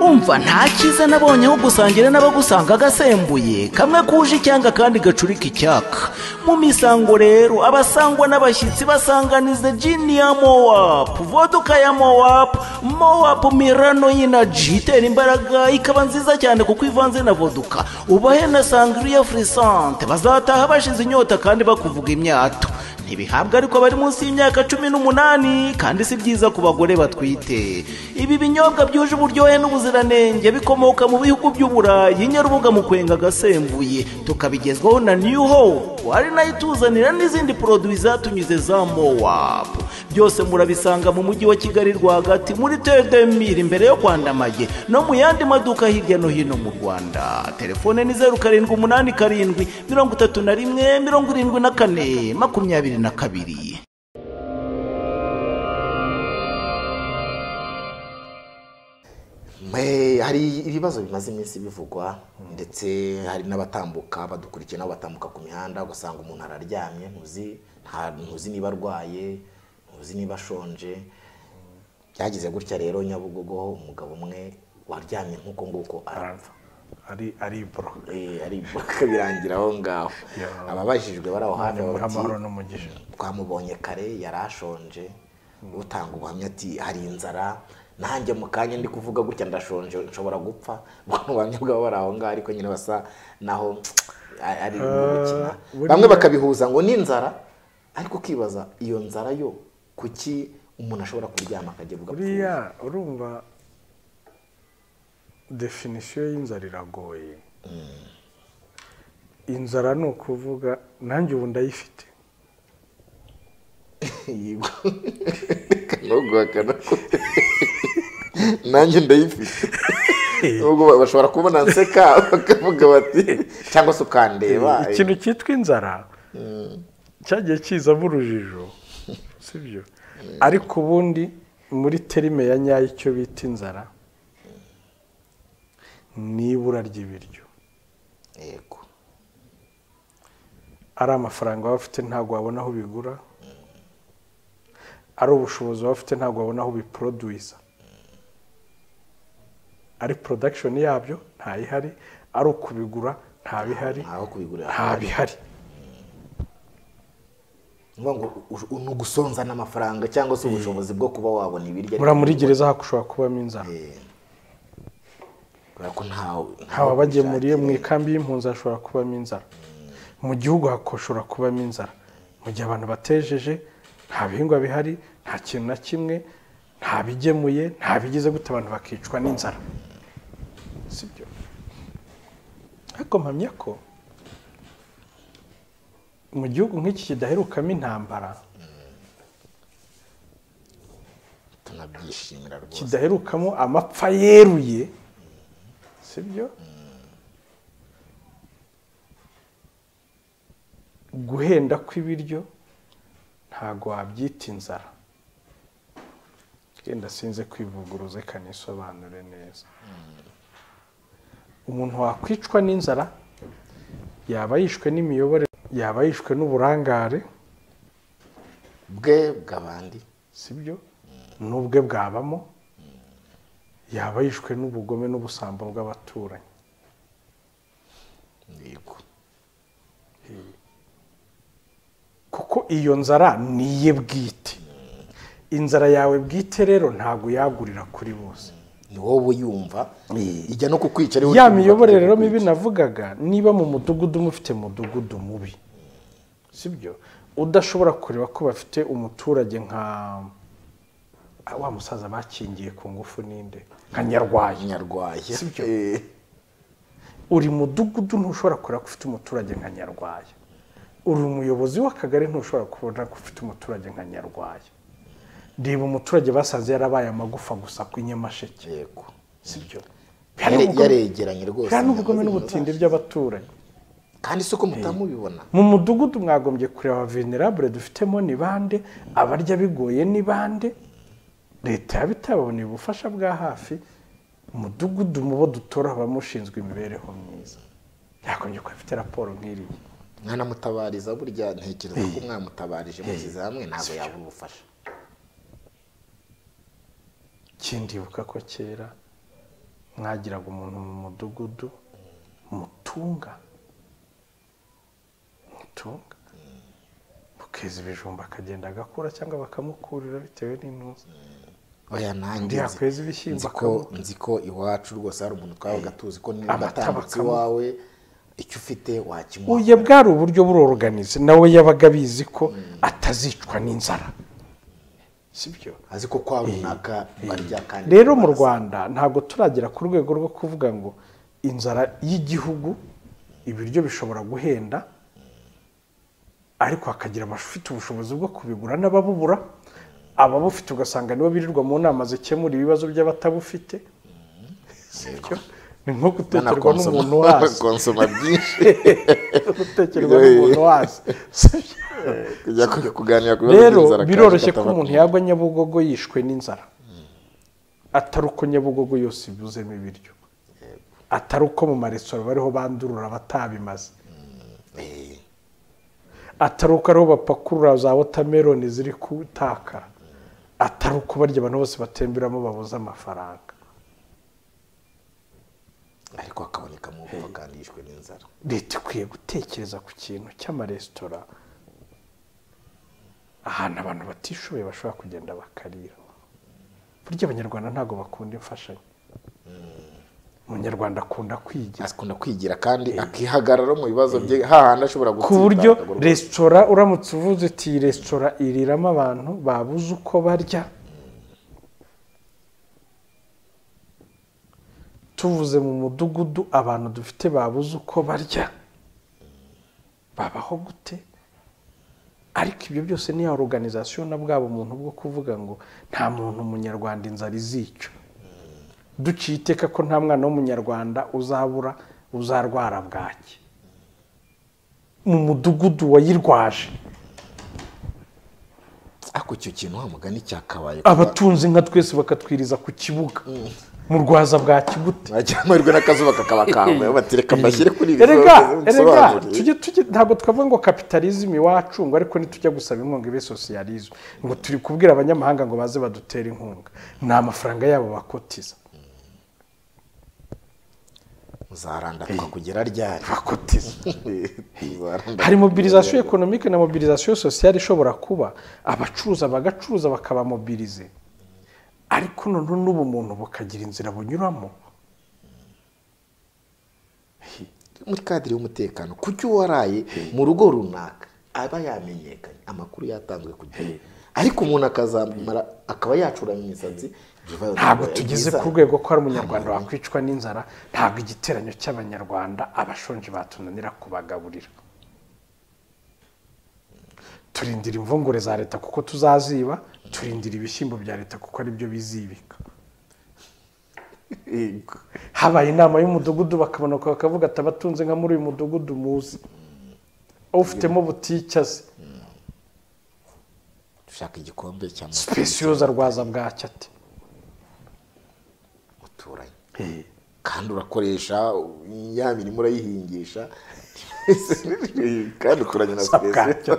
Umva nta cyiza nabonye aho gusangira n'abagusanga agasembuye kamwe kuje icyanga kandi gacurika icyaka. Mu misango rero abasangwa n'abashyitsi basanganize gin ya Moap, vodka ya Moap, Moap Milano Energy itera imbaraga ikaba nziza cyane kuko ivanze na vodka. Ubahe na sangria frisante bazataha bashize inyota kandi bakuvuga imyato. Ntibihabwa ariko bari munsi y'imyaka 18 kandi si byiza ku bagore batwite. Ibi binyobwa byuje uburyohe n'ubuziranenge bikomoka mu bihugu by'Uburayi, Nyarubuga mu kwenga gasembuye, tukabigezwaho na New Hope ari nayo ituzanira n'izindi produits zatunyuze za Moap. Byose murabisanga mu mujyi wa Kigali rwagati muri T2000 imbere yo kwandamage no mu yandi maduka hirya no hino mu Rwanda. Telefone ni 0787 31 74 22. Hari ibibazo bimaze iminsi bivugwa, ndetse hari n'abatambuka badukurikiye nabo batambuka ku mihanda ugasanga umuntu araryamye ntuzi niba arwaye, ntuzi niba ashonje. Byagize gutya rero Nyabugogo umugabo umwe waryamye nkuko nguko arapfa. Ari bro. Ari bro birangira aho ngaho. Ababajijwe bari aho hafi amahoro n'umugisha. Twamubonye kare yarashonje, utanga ubuhamya ati hari inzara nanjye mu kanya ndi kuvuga gutya ndashonje nshobora gupfa. Ubuhamya bwabo bari aho ngaho ariko nyine basa naho ari gukina. Bamwe bakabihuza ngo ni inzara, ariko ukibaza iyo nzara yo kuki umuntu ashobora kuryama akajya gupfa. Buriya urumva definition y'inzara iragoye. Inzara ni ukuvuga nanjye ubu ndayifite. Yego. Nanjye ndayifite. Ubwo bashobora kubona nseka bakavuga bati cyangwa se ukandeba. Ikintu cyitwa inzara cyagiye kizamo urujijo, sibyo? Ariko ubundi muri terime ya nyayo icyo bita inzara nibura ry'ibiryo. Yego. Ari amafaranga waba ufite ntabwo wabona aho ubigura, ari ubushobozi waba ufite ntabwo wabona aho ubiproduisa, ari production yabyo ntayihari, ari ukubigura ntabihari, ntabihari. Ngo ugusonza n'amafaranga cyangwa se ubushobozi bwo kuba wabona ibiryo. Muri gereza hakushobora kubamo inzara. Ntawe bagemuriye mu ikambi y'impunzi hashobora kubamo inzara. Mu gihugu hakoshora kubamo inzara. Mu gihe abantu batejeje nta bihingwa bihari, nta kintu na kimwe, nta bigemuye, nta bigize gute, abantu bakicwa n'inzara. Sibyo? Ariko mpamya ko mu gihugu nk'iki kidaherukamo intambara, tunabyishimira rwose, kidaherukamo amapfa yeruye, sibyo? Guhenda kw'ibiryo ntago wabyita inzara. Genda sinze kwivuguruze kanisobanure neza. Umuntu wakwicwa n'inzara yaba yishwe n'imiyoborere, yaba yishwe n'uburangare bwe bw'abandi, sibyo, n'ubwe bwabamo, yaba yishwe n'ubugome n'ubusambo bw'abaturanyi. Yego. Kuko iyo nzara niye bwite. Inzara yawe bwite rero ntago yagurira kuri bose. Ni wowe yumva ijya no kukwica. Ariho ya miyoborere rero mibi navugaga, niba mu mudugudu mufite mudugudu mubi, sibyo, udashobora kureba ko bafite umuturage nka wa musaza bakingiye ku ngufu ninde, nka Nyarwaya, sibyo, uri mudugudu ntushobora kureba ko ufite umuturage nka Nyarwaya, uri umuyobozi w'akagari ntushobora kubona ko ufite umuturage nka Nyarwaya. Reba umuturage basanze yarabaye amagufa gusa ku Nyamasheke. Yego, sibyo, yaregeranye rwose n'ubugome n'ubutinde by'abaturanyi. Kandi siko mutamubibona mu mudugudu, mwagombye kureba vulnerable dufitemo ni bande, abarya bigoye ni bande. Leta yabitaboneye ubufasha bwa hafi. Umudugudu mubo dutora abamushinzwe imibereho myiza yagombye kuba afite raporo nk'iriya. Mwanamutabariza burya, ntekereza ko mwamutabarije mushyize hamwe ntabwo yabura ubufasha. Kindibuka ko kera mwagiraga umuntu mu mudugudu mutunga mukeza ibijumba akagenda agakura cyangwa bakamukurira bitewe n'intuza. Oya, nanjye yakweza ibishyimbo. Nzi ko iwacu rwose hari umuntu twabaga tuzi ko niba atambutse iwawe icyo ufite wakimuha. Uye bwari uburyo burorganize, nawe yabaga abizi ko atazicwa n'inzara, sibyo, azi ko kwa runaka barya. Kandi rero mu Rwanda ntabwo turagera ku rwego rwo kuvuga ngo inzara y'igihugu ibiryo bishobora guhenda, ariko hakagira abafite ubushobozi bwo kubigura n'ababubura. Ababufite ugasanga nibo birirwa mu nama zikemura ibibazo by'abatabufite, sibyo. Ni nko gutekerwa n'umuntu wazi, konsoma byinshi, gutekerwa n'umuntu wazi. Kujya kuganira ku bibazo by'inzara. Rero biroroshye ko umuntu yagwa Nyabugogo yishwe n'inzara, atari uko Nyabugogo yose ibuzemo ibiryo, atari uko mu maresitora bariho bandurura abatabimaze, atari uko ariho bapakurura za watermelon ziri kutakara, atari uko barya abantu bose batemberamo babuze amafaranga, ariko akaboneka mu bupfa kandi yishwe n'inzara. Leta ikwiye gutekereza ku kintu cy'amaresitora, ahantu abantu batishoboye bashobora kugenda bakarira. Burya Abanyarwanda ntabwo bakunda imfashanyo. Umunyarwanda akunda kwigira, akunda kwigira kandi akihagarara mu bibazo bye hahandi ashobora gutsinda. Ku buryo resitora uramutse uvuze uti resitora iriramo abantu babuze uko barya, tuvuze mu mudugudu abantu dufite babuze uko barya babaho gute? Ariko ibyo byose ni organisation na bwabo muntu bwo kuvuga ngo nta muntu umunyarwanda inzara izica. Duciye iteka ko nta mwana w'umunyarwanda uzabura uzarwara bwaki mu mudugudu wayirwaje. Ako icyo kintu wa mugani cyakabaye abatunze inka twese bakatwiriza ku kibuga mu rwaza bwa kigute, amahirwe n'akazuba kakabakangwe batireka mbashyire kuri ibi. Erega tujye ntabwo twavuga ngo capitalism iwacu ngo ariko nitujya gusaba inkunga ibe socialism, ngo turi kubwira abanyamahanga ngo baze badutere inkunga, ni amafaranga yabo bakotiza. Muzaranda twakugera ryari bakotiza. Hari mobilisation économique na mobilisation sociale ishobora kuba, abacuruza bagacuruza bakaba mobilize, ariko none n'ubumuntu bukagira inzira bunyuramo muri kadiri y'umutekano. Kuki waraye mu rugo runaka aba yamenyekanye, amakuru yatanzwe ku gihe, ariko umuntu akazamara akaba yacuranya imisatsi. Ntabwo tugeze ku rwego ko hari umunyarwanda wakwicwa n'inzara. Ntabwo igiteranyo cy'abanyarwanda abashonje batunanira kubagaburira. Turindira imvungure za leta kuko tuzaziba, turindira ibishyimbo bya leta kuko ari byo bizibika. Habaye inama y'umudugudu bakabona bakavuga ati abatunze nka muri uyu mudugudu muzi ufitemo butike azi dushaka igikombe cy'amata spesiyoza rwaza bwacyo ati muturanye. Kandi urakoresha ya mirimo urayihingisha kandi uturanye na stress.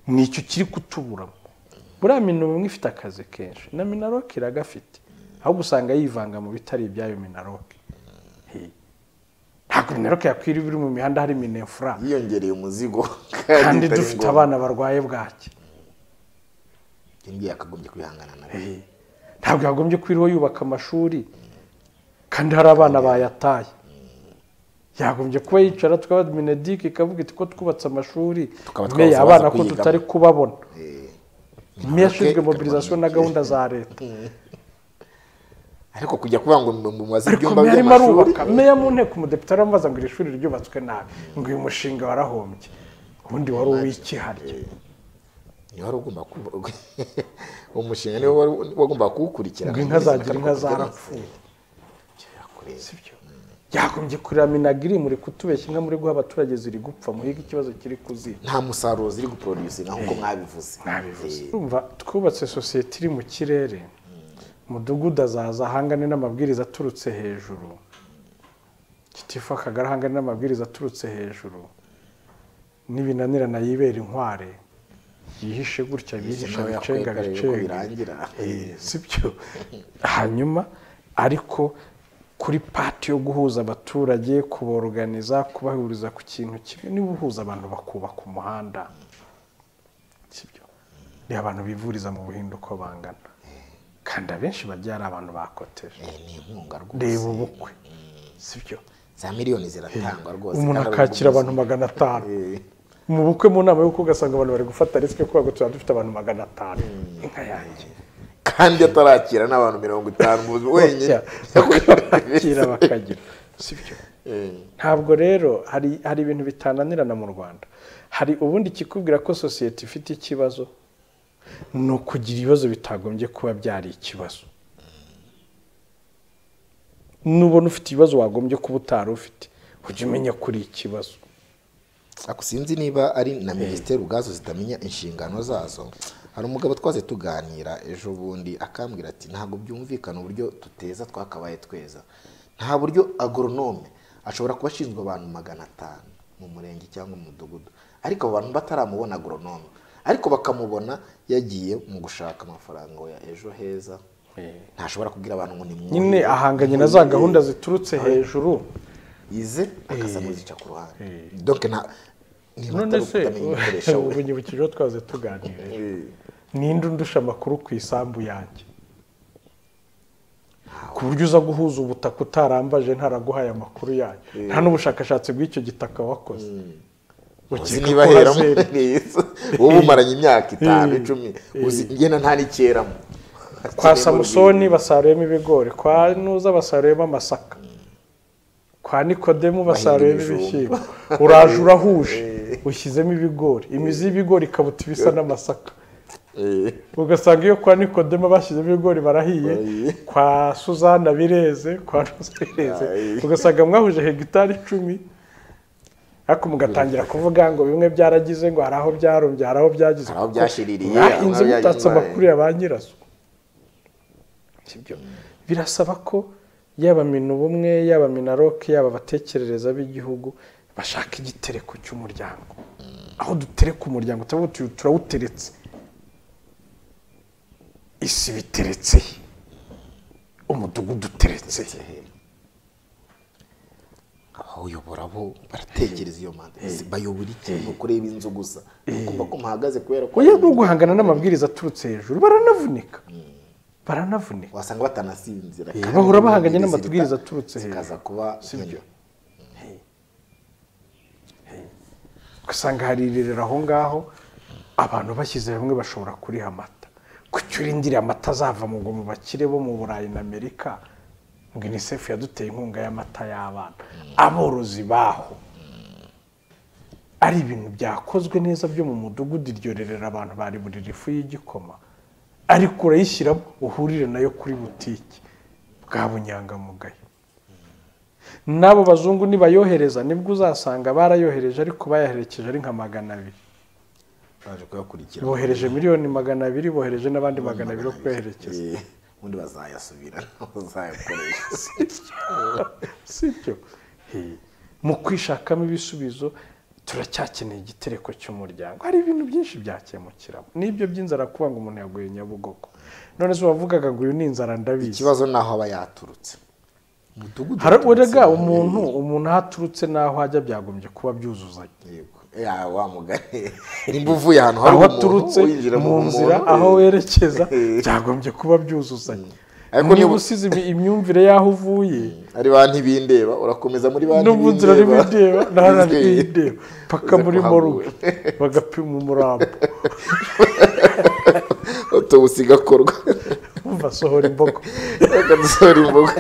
Nicyo kiri kutuburamo. Buriya Minubumwe ifite akazi kenshi na Minaloc iragafite, ahubwo usanga yivanga mu bitari ibyayo Minaloc. Ntabwo Minaloc yakwira ibiri mu mihanda hari Minefra yiyongereye umuzigo kandi dufite abana barwaye bwaki. Ngiye yakagombye kwihangana nawe. Ntabwo yagombye kwiriho yubaka amashuri kandi hari abana bayataye. Yagombye kuba yicara tukaba Mineduc ikavuga iti ko twubatse amashuri meya abana ko tutari kubabona. Meya ashinzwe mobilisation na gahunda za leta. Ariko kujya kuvuga ngo mumaze ibyumba by'amashuri, meya mu nteko umudepite aramubaza ngo iri shuri ryubatswe nabi, ngo uyu mushinga warahombye, ubundi wari uw'ikiharya. Ni wari ugomba kuba umushinga ni wari wagomba kuwukurikirana. Ngo inka zagira inka zarapfuye. Sibyo. Yagombye kurira Minagri muri kutubeshya inka muri guha abaturage ziri gupfa muhiga ikibazo kiri kuzi. Nta musaruro ziri guproduce nkuko mwabivuze. Urumva twubatse society iri mu kirere. Mudugudu azaza ahangane n'amabwiriza aturutse hejuru. Gitifu akagara ahangane n'amabwiriza aturutse hejuru. Nibinanirana yibera inkware. Yihishe gutya bihisha bicenga bicenga. Sibyo. Hanyuma ariko kuri party yo guhuza abaturage, kuborganiza, kubahuriza ku kintu kimwe, niba uhuza abantu bakubaka umuhanda. Sibyo. Ni abantu bivuriza mu Buhinde uko bangana. Kandi abenshi bajya ari abantu bakoteje. Ni inkunga rwose. Reba ubukwe. Sibyo. Za miliyoni ziratangwa rwose. Umuntu akakira abantu 500. Mu bukwe mu nama y'uko ugasanga abantu bari gufata risk ko bago tuba dufite abantu 500. Inka yanjye. Kandi atarakira n'abantu 50 mu buzima wenyine. Akira bakagira. Sibyo. Ntabwo rero hari ibintu bitananirana mu Rwanda. Hari ubundi kikubwira ko society ifite ikibazo no kugira ibibazo bitagombye kuba byari ikibazo. Nubona ufite ibibazo wagombye kuba utari ufite, ujye umenya kuri ikibazo. Ako sinzi niba ari na ministeri ubwazo zitamenya inshingano zazo. Hari umugabo twaze tuganira ejo bundi akambwira ati ntabwo byumvikana uburyo tuteza twakabaye tweza. Nta buryo agronome ashobora kuba ashinzwe abantu 500 mu murenge cyangwa mu mudugudu, ariko abo bantu bataramubona agronome, ariko bakamubona yagiye mu gushaka amafaranga ya ejo heza. Ntashobora kubwira abantu ngo ni mwe nyine ahanganye na za gahunda ziturutse hejuru ize akaza muzica ku ruhande. Donc nta none se ubunyibukije twaze tuganira ninde undusha amakuru ku isambu yanjye ku buryo uza guhuza ubutaka utarambaje ntaraguhaye amakuru yayo, nta n'ubushakashatsi bw'icyo gitaka wakoze. Uzi niba heramo neza wowe umaranye imyaka 5 10 uzi ngena nta nikeramo. Kwa Samusoni basaruyemo ibigori, kwa Nuza basaruyemo amasaka, kwa Nikodemu basaruyemo ibishyimbo. Uraje urahuje ushyizemo ibigori, imizi y'ibigori ikabuta ibisa n'amasaka. Ugasanga iyo kwa Nikodemu bashyizemo ibigori barahiye, kwa Suzana bireze, kwa Nuza bireze. Ugasanga mwahuje hegitari 10, ariko mugatangira kuvuga ngo bimwe byaragize, ngo hari aho byarumbye, hari aho byagize, hari aho byashiririye, mwahinze mutatse amakuru ya ba nyirazo. Sibyo. Birasaba ko yaba Minubumwe, yaba Minaloc, yaba abatekerereza b'igihugu bashaka igitereko cy'umuryango. Aho dutereka umuryango turawuteretse, isi biteretse, umudugudu uteretse. Abayobora bo baratekereza iyo manda bayobora iki? Ni ukureba inzu gusa, kumva ko muhagaze kubera ko oya, no guhangana n'amabwiriza aturutse hejuru baranavunika. Baranavunika. Wasanga batanasinzira bahora bahanganye n'amabwiriza aturutse hejuru. Zikaza kuba sibyo. Ugasanga hari irerero aho ngaho abantu bashyize hamwe bashobora kuriha amata. Kuki urindira amata azava mu ngo mu bakire bo mu Burayi na Amerika? Ngo UNICEF yaduteye inkunga y'amata y'abana. Aborozi baho ari ibintu byakozwe neza byo mu mudugudu, iryo rerero abantu bari burira ifu y'igikoma, ariko urayishyiramo uhurire nayo kuri butiki bwa bunyangamugayo. N'abo bazungu nibayohereza nibwo uzasanga barayohereje, ariko bayaherekeje ari nka 200. Baje kuyakurikira. Bohereje miliyoni 200, bohereje n'abandi 200 yo kuyaherekeza. Ubundi bazayasubira bazayakoresha. Sibyo? Mu kwishakamo ibisubizo turacyakeneye igitereko cy'umuryango. Hari ibintu byinshi byakemukiramo. Nibyo by'inzara kuba ngo umuntu yaguye Nyabugogo. None se wavugaga ngo uyu ni inzara ndabizi. Ikibazo naho aba yaturutse. Harega umuntu ahaturutse naho ajya byagombye kuba byuzuzanye. Yego. Ya wa mugani. Nimba uvuye ahantu hari umuntu winjira mu nzira aho werekeza byagombye kuba byuzuzanye. Ariko niba usize imyumvire y'aho uvuye ari ba ntibindeba urakomeza muri ba ntibindeba ntibindeba paka muri morgue bagapima umurambo. Autopsy igakorwa. Umva sohora imbogo. Reka dusohora imbogo.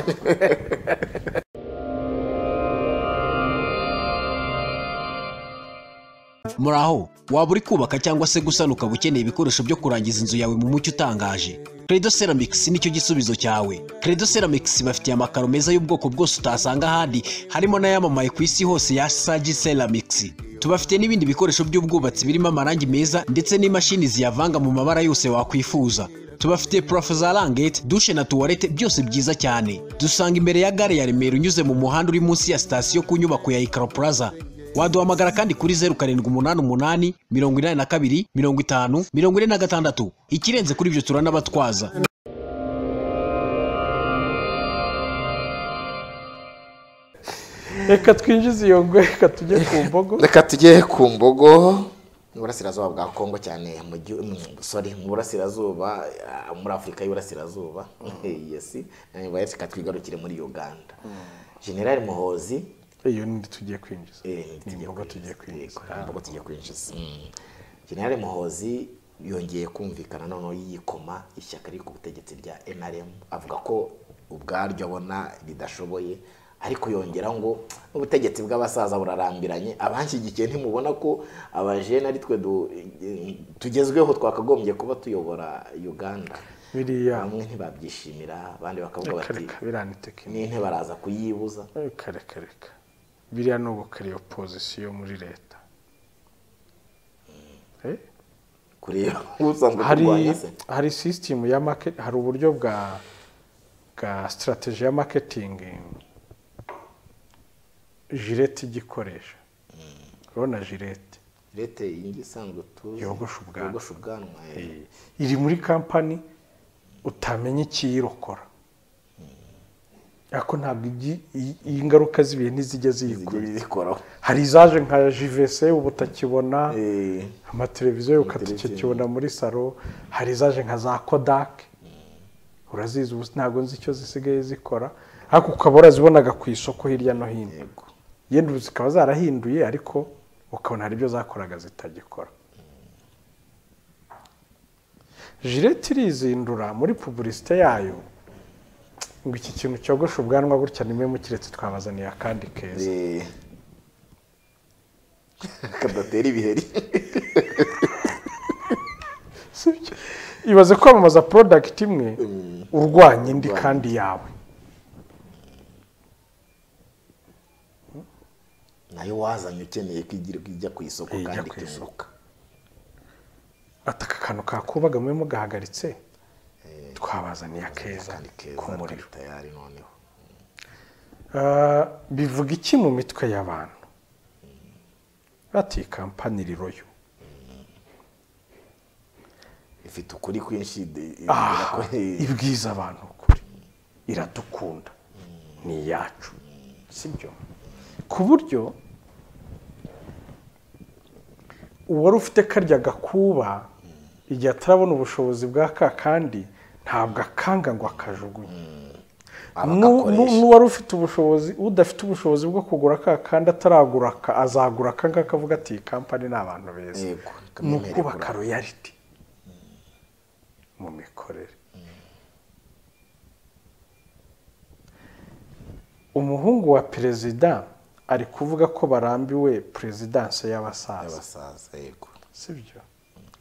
Muraho, waba uri kubaka cyangwa se gusana ukaba ukeneye ibikoresho byo kurangiza inzu yawe mu mucyo utangaje. Credo Ceramics nicyo gisubizo cyawe. Credo Ceramics bafitiye amakaro meza y'ubwoko bwose utasanga ahandi, harimo n'ayamamaye ku isi hose ya Sagi Ceramics. Tubafite n'ibindi bikoresho by'ubwubatsi birimo amarangi meza ndetse n'imashini ziyavanga mu mabara yose wakwifuza. Tubafite plafo za langete, dushe na tuwarete byose byiza cyane. Dusanga imbere ya gare ya Remera unyuze mu muhanda uri munsi ya sitasiyo ku nyubako ya Ikaro Plaza. Waduhamagara kandi kuri 0788 82 50 46. Ikirenze kuri ibyo turanabatwaza. Reka twinjize iyo ngwe, reka tujye ku mbogo. Reka tujye ku mbogo. Mu burasirazuba bwa Kongo cyane mu sorry mu burasirazuba muri Afrika y'Uburasirazuba. Yes, reka twigarukire muri Uganda. General Muhozi iyo ni tugiye kwinjiza. Ni imbogo tugiye kwinjiza. Imbogo tugiye kwinjiza. General Muhozi yongeye kumvikana noneho yikoma ishyaka riri ku butegetsi rya NRM, avuga ko ubwaryo abona ridashoboye, ariko yongera ngo ubutegetsi bw'abasaza burarambiranye, abanshyigikiye ntimubona ko abajene ari twe tugezweho twakagombye kuba tuyobora Uganda. Biriya bamwe ntibabyishimira, abandi bakavuga bati n'intebe baraza kuyibuza. Reka reka. Biriya ni ugukariya opozisiyo muri leta. Kureba usanzwe kurwanya se. Hari system ya market, hari uburyo bwa strategy ya marketing Gillette igikoresha. Urabona Gillette. Gillette iyi isanzwe tuzi. Yogosha ubwanwa. Iri muri company utamenya ikiyirokora. Ariko ntabwo ingaruka z'ibihe ntizijya ziyikoraho. Hari izaje nka JVC ubu utakibona, amateleviziyo ukatakibona muri salo, hari izaje nka za Kodak. Urazizi ubu ntabwo nzi icyo zisigaye zikora, ariko ukaba urazibonaga ku isoko hirya no hino. Yenda zikaba zarahinduye ariko ukabona hari ibyo zakoraga zitagikora. Gillette irizindura muri publicité yayo ngo iki kintu cyogosha ubwanwa gutya nimwe mukiretse twabazaniye akandi keza. Kadatera ibiheri. Sibyo? Ibaze kwamamaza product imwe urwanya indi kandi yawe. Nayo wazanye ukeneye kwigira ijya ku isoko kandi ikunguka. Ataka kantu kakubaga mwe mugahagaritse. Twabazaniye akeza ku muriro tayari noneho. Bivuga iki mu mitwe y'abantu? Bati kampani riroyo ifite ukuri kwinshi, ibwiza abantu ukuri, iradukunda, ni iyacu, sibyo? Ku buryo uwari ufite karya gakuba igihe atarabona ubushobozi bwa ka kandi ntabwo akanga ngo akajugunye. N'uwari ufite ubushobozi, udafite ubushobozi bwo kugura ka kandi ataragura azagura akanga akavuga ati kampani ni abantu beza. Ni ukubaka royalty mu mikorere. Umuhungu wa perezida ari kuvuga ko barambiwe perezidanse y'abasaza. Sibyo?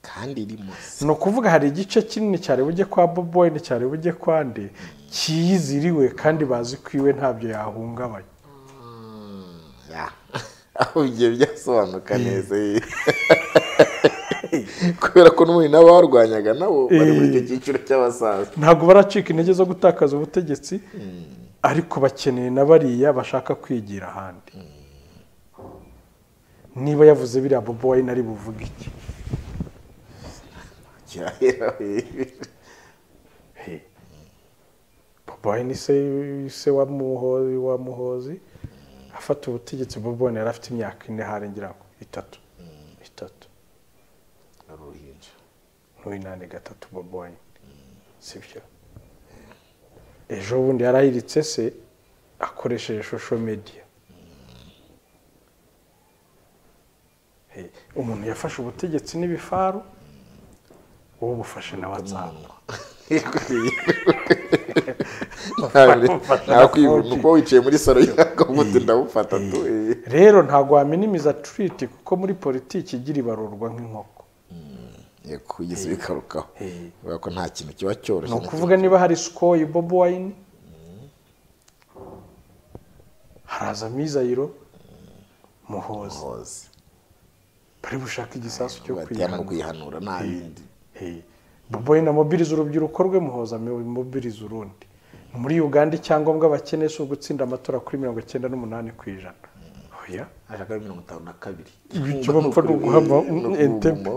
Kandi irimo. No kuvuga hari igice kinini cyari bujye kwa Boboy ni cyari bujye kwa nde kiyiziriwe kandi bazi kwiwe ntabyo yahungabanya. Aho bigiye byasobanuka neza. Kubera ko n'ubundi n'abarwanyaga nabo bari muri icyo cyiciro cy'abasaza, ntabwo baracika intege zo gutakaza ubutegetsi, ariko bakeneye na bariya bashaka kwigira ahandi. Niba yavuze biriya Bobi Wine ari buvuge iki? Bobi Wine se wa Muhozi afata ubutegetsi, Bobi Wine yari afite imyaka 4 hari ngira ngo 3 uruhinja 83 Bobi Wine, sibyo? Ejo bundi yarahiritse se akoresheje social media. Umuntu yafashe ubutegetsi n'ibifaru, wowe bufashe na WhatsApp. Nuko wicaye muri salo yawe ndabufata tu. Rero ntabwo waminimiza treat, kuko muri politiki igira ibarurwa nk'inkoko. Yego, kugeza bikarukaho ko nta kintu kiba cyoroshye. Ni ukuvuga niba hari Sukhoi Bobi Wine, haraza Mizayiro Muhozi, bari bushaka igisasu cyo kwihanura nta bindi. Bobi Wine amobiliza urubyiruko rwe, Muhozi amobiliza urundi. Muri Uganda icyangombwa bakeneye si ugutsinda amatora kuri 98%. Oya, ashaka 52. Ibyo bapfa no guhama Entebbe.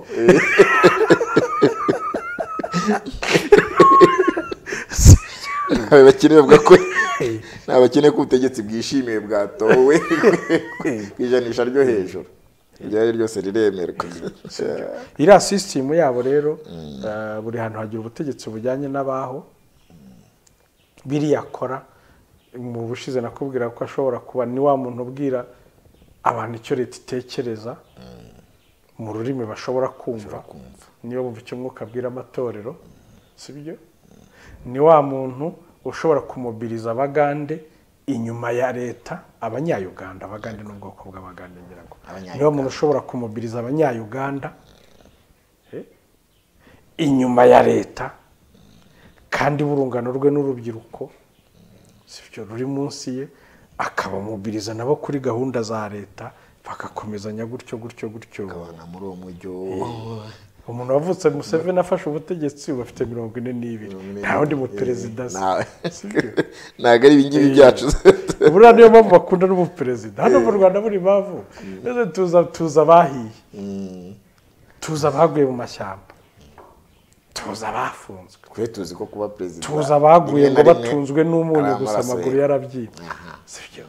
Nta bakene ko ubutegetsi bwishimiye bwatowe ku ijanisha ryo hejuru, iryo ari ryose riremerwa. Iriya sisitemu yabo rero, buri hantu hagira ubutegetsi bujyanye n'abaho. Biriya akora mu bushize nakubwira ko ashobora kuba ni wa muntu ubwira abantu icyo leta itekereza mu rurimi bashobora kumva, niyo bumva icyo Mwuka abwira amatorero, sibyo? Ni wa muntu ushobora kumobiliza abagande inyuma ya leta, abanyayuganda, abagande n'ubwoko bw'abagande ngira ngo. Ni wa muntu ushobora kumobiliza abanyayuganda inyuma ya leta, kandi burungano rwe n'urubyiruko, sibyo, ruri munsi ye, akabamobiliza nabo kuri gahunda za leta, bagakomezanya gutyo gutyo gutyo. Akabana muri uwo mujyo. Umuntu wavutse Museveni afashe ubutegetsi ubu afite 42, nta wundi mu perezida se. Ntabwo ari ibingibi byacu. Buriya niyo mpamvu bakunda n'ubuperezida hano mu Rwanda. Buri mpamvu tuza abahiye, tuza abaguye mu mashyamba, tuza abafunzwe, twe tuzi ko kuba perezida, tuza abaguye ngo batunzwe n'umunyu gusa, amaguru yarabyimye, sibyo?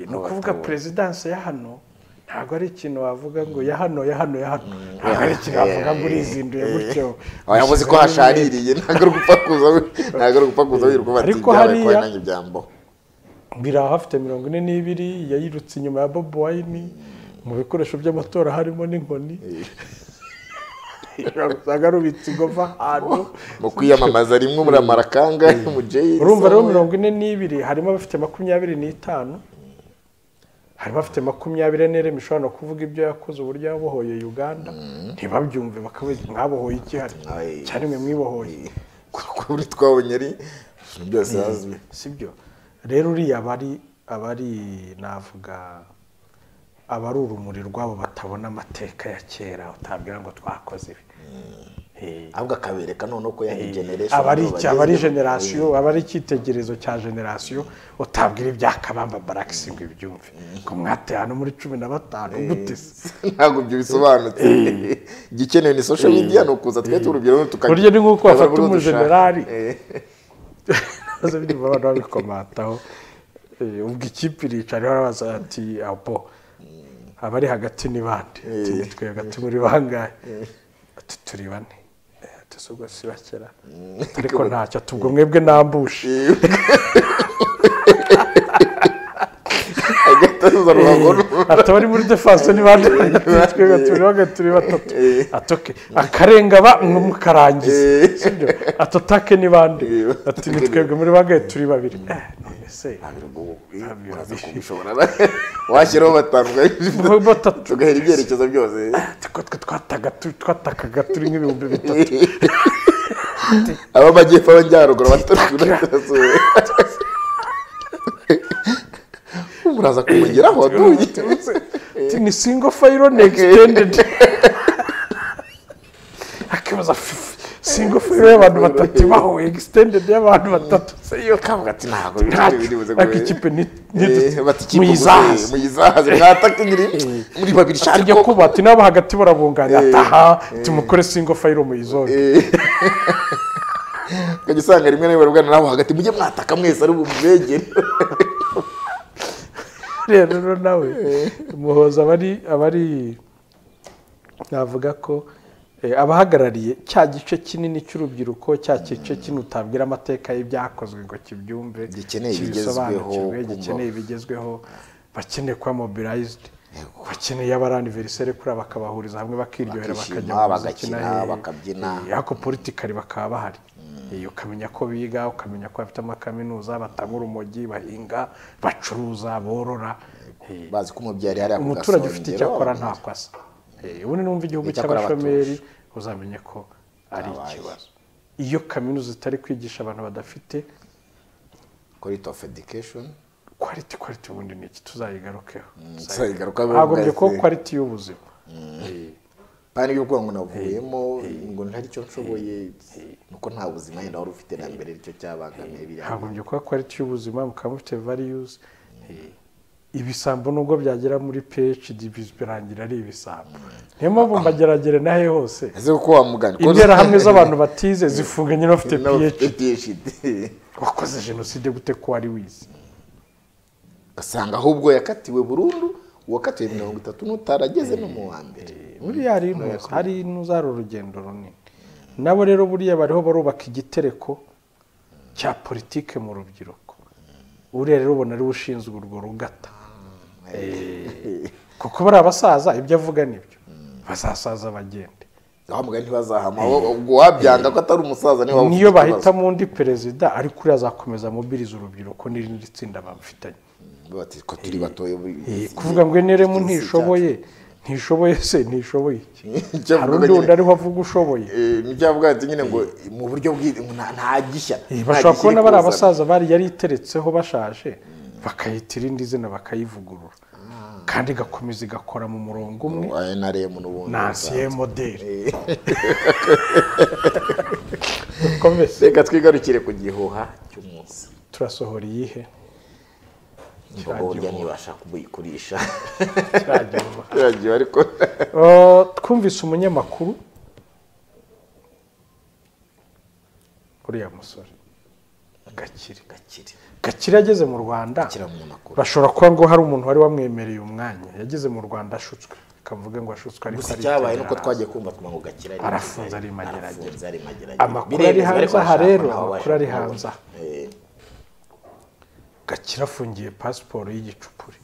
Ni ukuvuga perezidansi ya hano ntabwo ari ikintu wavuga ngo ya hano ya hano ya hano, ntabwo ari ikintu wavuga ngo urizinduye gutyo. Wabuze ko hashaririye, ntabwo ari ugupfa kuza wirirwa bati Ariko hariya biri aho, afite 42, yayirutse inyuma ya Bobi Wine. Mu bikoresho by'amatora harimo n'inkoni, usanga rubitse ingoma ahantu. Mu kwiyamamaza rimwe muramara kangahe mu jail? Urumva rero 42 harimo abafite 25, harimo abafite 24. Ishobora no kuvuga ibyo yakoze, uburyo yabohoye Uganda, ntibabyumve, bakavuga mwabohoye iki hari cyane mwe mwibohoye? Kuko buri twabonye ari byose yazwi. Sibyo? Rero uriya abari navuga abari urumuri rwabo batabona amateka ya kera, utabwira ngo twakoze ibi, ahubwo akabereka noneho ko yari generation, abari generation, abari icyitegererezo cya generation. Utabwira ibya Kabamba Barracks ngo ibyumve, ngo mwateye hano muri 15 gute se? Ntabwo ibyo bisobanutse. Igikenewe ni social media, ni ukuza twe turubyiruko tukajya. Burya ni nk'uko wafata umujenerali, maze byumva abantu babikomataho. Ubwo ikipe iricara, barabaza ati apo abari hagati ni bande? Ati nitwe hagati. Muri bangahe? Ati turi bane. Ati si ubwo si bakera, ariko ntacyo. Ati ubwo mwebwe nambushe. Ati abari muri défense ni bande? Ati twebwe turi bangahe? Turi batatu. Ati okay, akarenga ba mukarangiza, sibyo? Ati attaque ni bande? Ati ni twebwe. Muri bangahe? Turi babiri. None se uraza kubishobora washyiraho batanu batatu tugahera ibyerekezo byose? Ati ko twe twatakaga turi nk'3000. Ab'amajyepfo, ab'amajyaruguru, abaturage, muraza kumugeraho duye. Ni single file ni extended. Abantu batatu baho extended y'abantu batatu se yo kavuga ati ntago biri ikipe ni muyizahaze muyizahaze mwataka nyiri muri babiri cyane yo kuba ati nabo hagati barabunganya ataha tumukore single file muyizonge kagisanga rimwe nawe barugana nabo hagati mujye mwataka mwese ari bumwegere. Rero nawe Muhoza abari navuga ko abahagarariye cya gice kinini cy'urubyiruko cya gice kinini utabwira amateka y'ibyakozwe ngo kibyumve gikeneye ibigezweho bakeneye kuba mobilized bakeneye abari anniversaire kuri bakabahuriza hamwe bakiryohera bakajya bagakina bakabyina ariko politikari bakaba bahari. Ukamenya ko biga ukamenya ko bafite amakaminuza batanga urumogi bahinga bacuruza borora bazi ko umubyari hari umuturage ufite icyo akora ntako asa. Ubundi numva igihugu cy'abashomeri uzamenye ko ari ikibazo iyo kaminuza itari kwigisha abantu badafite quality of education quality ubundi ni iki tuzayigarukeho hagombye ko quality y'ubuzima pani yo kuvuga ngo navuyemo ngo ntari cyo nshoboye nuko nta buzima yenda wari ufite na mbere icyo cyabangamiye biri hagombye kuba quality y'ubuzima mukaba mufite values. Ibisambo nubwo byagera muri PhD birangira ari ibisambo niyo mpamvu mbageragere nahe hose ese uko wamugana intera hamwe z'abantu batize zifunganye n'abafite PhD wakoze jenoside gute ko wari wize gasanga ahubwo yakatiwe burundu wakatiwe 30 n'utarageze no mu wa mbere buriya hari n'uzari urugendo runini nabo rero buriya bariho barubaka igitereko cya politike mu rubyiruko uriya rero ubona ari ushinzwe urwo rugata kuko bari abasaza ibyo avuga nibyo bazasaza bagende ntibazahama ubwo wabyanga ko atari umusaza niyo bahitamo undi perezida ariko uriya azakomeza amobiriza urubyiruko n'irindi tsinda bamufitanye kuvuga ngo eneremu ntishoboye ntishoboye se ntishoboye iki hari undi wundi ariho avuga ushoboye nibyo avuga ati nyine ngo mu buryo nta gishya bashobora kubona bari abasaza bari yari iteretseho bashaje bakayita irindi zina bakayivugurura kandi igakomeza igakora mu murongo umwe na ancien modèle. Reka twigarukire ku gihuha cy'umunsi. Turasohora iyihe? Imbogo burya ntibasha kuyikurisha ariko twumvise umunyamakuru uriya musore Gakire yageze mu Rwanda bashobora kuba ngo hari umuntu wari wamwemereye umwanya yageze mu Rwanda ashutswe kavuga ngo ashutswe ariko gusa cyabaye nuko twagiye kumva twumva ngo Gakire arafunze ari mageragere amakuru ari hanze aha rero amakuru ari hanze Gakire afungiye pasiporo y'igicupuri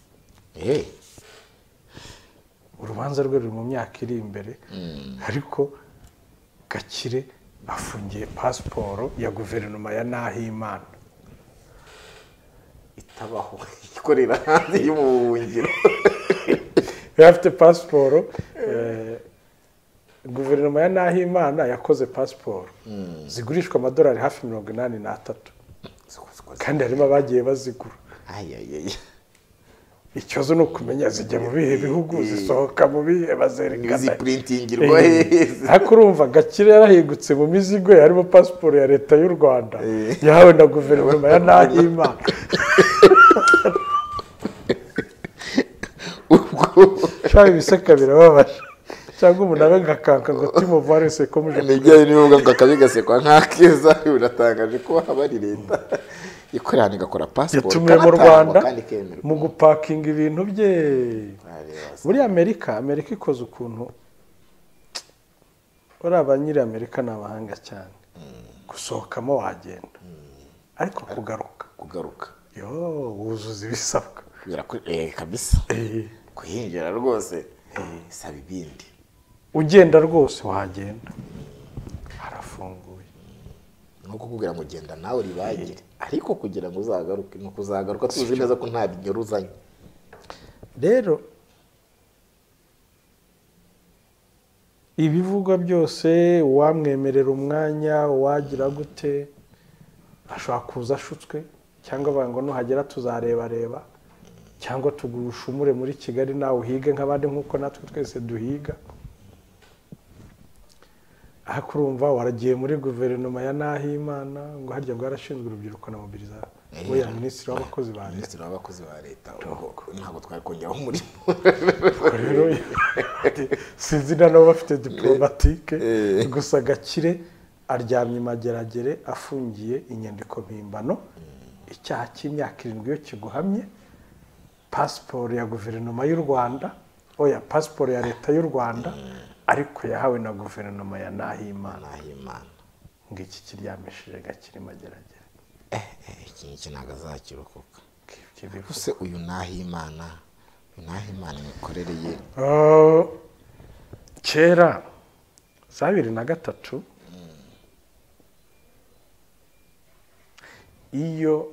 urubanza rwe ruri mu myaka iri imbere ariko Gakire afungiye pasiporo ya guverinoma ya Nahimana itabaho ikorera hanze y'ubuhungiro yari afite pasiporo guverinoma ya Nahimana yakoze pasiporo zigurishwa amadolari hafi 83 kandi harimo abagiye bazigura. Ikibazo ni ukumenya zijya mu bihe bihugu zisohoka mu bihe bazerekana ziprintingirwa heza. Ariko urumva Gakire yarahingutse mu mizigo harimo pasiporo ya leta y'u Rwanda yahawe na guverinoma ya Nahimana. Shabi ibiseka birababaje cyangwa umuntu abe ngakanka ngo Timo Varese komuje nijyaye nivuga ngo akabigasekwa nk'akeza biratangaje ko haba ari leta ikorana igakora passport yatumiye mu Rwanda mu gupakinga ibintu bye muri Amerika. Amerika ikoze ukuntu uri abanyiri Amerika ni abahanga cyane gusohokamo wagenda ariko kugaruka yo wuzuza ibisabwa kabisa kuhinjira rwose saba ibindi ugenda rwose wagenda harafunguye nuko kugira ngo ugenda nawe uribagire ariko kugira ngo uzagaruke nuko uzagaruka tuzi neza ko nta binyuruzanye. Rero ibivugwa byose uwamwemerera umwanya uwagira gute ashobora kuza ashutswe cyangwa bavuga ngo nuhagera tuzarebareba cyangwa tugushumure muri Kigali nawe uhige nk'abandi nk'uko natwe twese duhiga. Aho kurumva waragiye muri guverinoma ya Nahimana ngo harya bwarashinzwe urubyiruko na mobilization, oya minisitiri w'abakozi ba leta, minisitiri w'abakozi ba leta, ntabwo twari kongeraho umurimo. Rero sinzi na nabo bafite diplomatique gusa. Gakire aryamye Mageragere afungiye inyandiko mpimbano, icyaha cy'imyaka 7 iyo kiguhamye. Pasiporo ya guverinoma y'u Rwanda, oya pasiporo ya leta y'u Rwanda ariko yahawe na guverinoma ya Nahimana. Ngo iki kiryamishije Gakire Mageragere. Iki ngiki ntabwo azakirokoka. Ese uyu Nahimana, Nahimana imikorere ye kera za 2003 iyo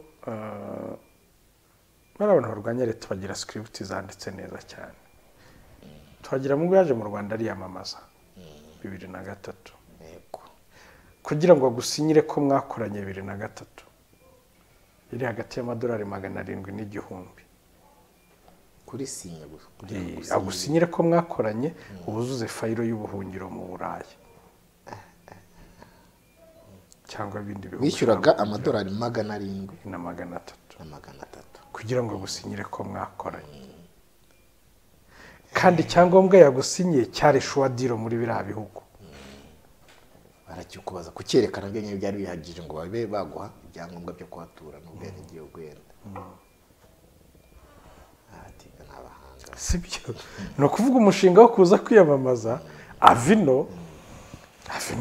bari abantu barwanya leta bagira script zanditse neza cyane. Twagiramungu yaje mu Rwanda ariyamamaza 2003 kugira ngo agusinyire ko mwakoranye 2003 iri hagati y'amadolari 700 n'igihumbi kuri sinya gusa kugira ngo agusinyire ko mwakoranye, ubuzuze fayiro y'ubuhungiro mu Burayi cyangwa ibindi bihugu. Wishyuraga amadolari 700 na 300 na 300 kugira ngo agusinyire ko mwakoranye, kandi icyangombwa yagusinyiye cyari shuwadiro muri biriya bihugu. Baracyukubaza kucyerekana byo nyine byari bihagije ngo babe baguha ibyangombwa byo kuhatura n'ubwenegihugu yenda. Ati n'abahanga sibyo. Ni ukuvuga umushinga wo kuza kwiyamamaza Avino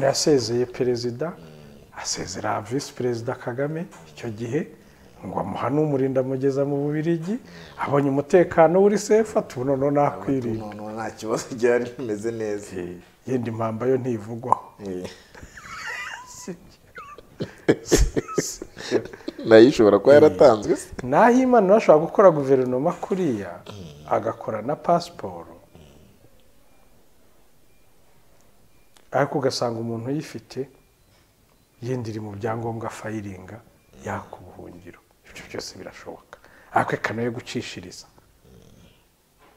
yasezeye perezida, asezera visi perezida Kagame icyo gihe ngo amuha n'umurinda amugeza mu Bubiligi, abonye umutekano uri sefa tunono nakwirinda noneho nta kibazo gihari bimeze neza. Yenda impamba yo ntivugwaho nayo ishobora kuba yaratanzwe se. Nahimana ashobora gukora guverinoma kuriya agakora na pasiporo, ariko ugasanga umuntu uyifite yenda iri mu byangombwa fayiringa yaka ubuhungiro. Ibyo byose birashoboka, ariko reka nayo gucishiriza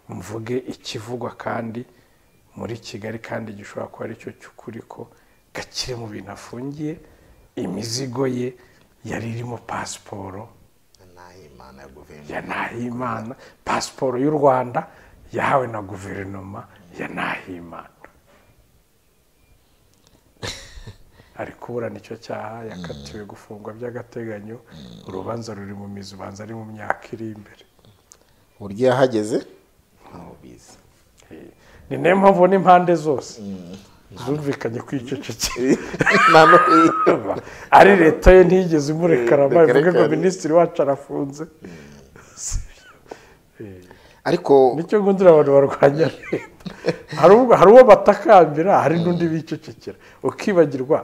mvuge ikivugwa kandi muri Kigali, kandi gishobora kuba aricyo cy'ukuri ko Gakire mu bintu afungiye imizigo ye yari irimo pasiporo ya Nahimana, pasiporo y'u Rwanda yahawe na guverinoma ya Nahimana. Ari kuburana icyo cyaha, yakatiwe gufungwa by'agateganyo, urubanza ruri mu mizi, ubanza ari mu myaka iri imbere. Uburyo yahageze ntaho bizi. Ni nayo mpamvu n'impande zose zumvikanye kwicecekera. Ari leta ye ntiyigeze imurekarama ivuge ngo minisitiri wacu arafunze. Ariko nicyo ngundira abantu barwanya leta, hari uwo batakambira, hari n'undi bicecekera, ukibagirwa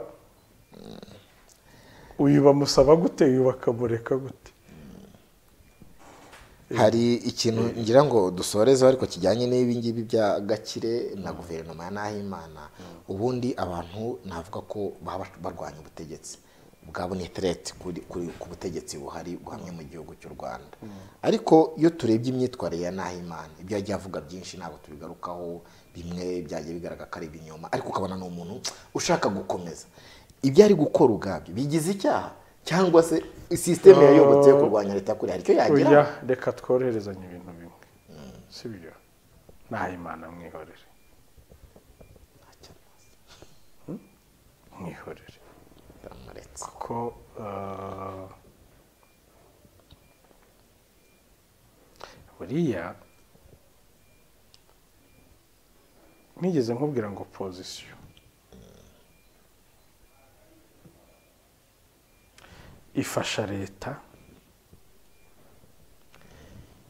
uyu bamusaba gute, uyu bakamureka gute. Hari ikintu ngira ngo dusorezeho ariko kijyanye n'ibi ngibi bya Gakire na guverinoma ya Nahimana. Ubundi abantu navuga ko baba barwanya ubutegetsi bwabo, ni threat ku butegetsi buhari buhamye mu gihugu cy'u Rwanda. Ariko iyo turebye imyitwarire ya Nahimana, ibyo yagiye avuga byinshi ntabwo tubigarukaho, bimwe byagiye bigaragara ko ari ibinyoma, ariko ukabona ni umuntu ushaka gukomeza ibyo ari gukora ubwabyo bigize icyaha cyangwa se systeme yayobotse yo kurwanya leta kuri hari icyo yagira. Oya, reka tworoherezanye ibintu bimwe, sibyo? Nahimana mwihorere, mwihorere kuko buriya nigeze nkubwira ngo position ifasha leta,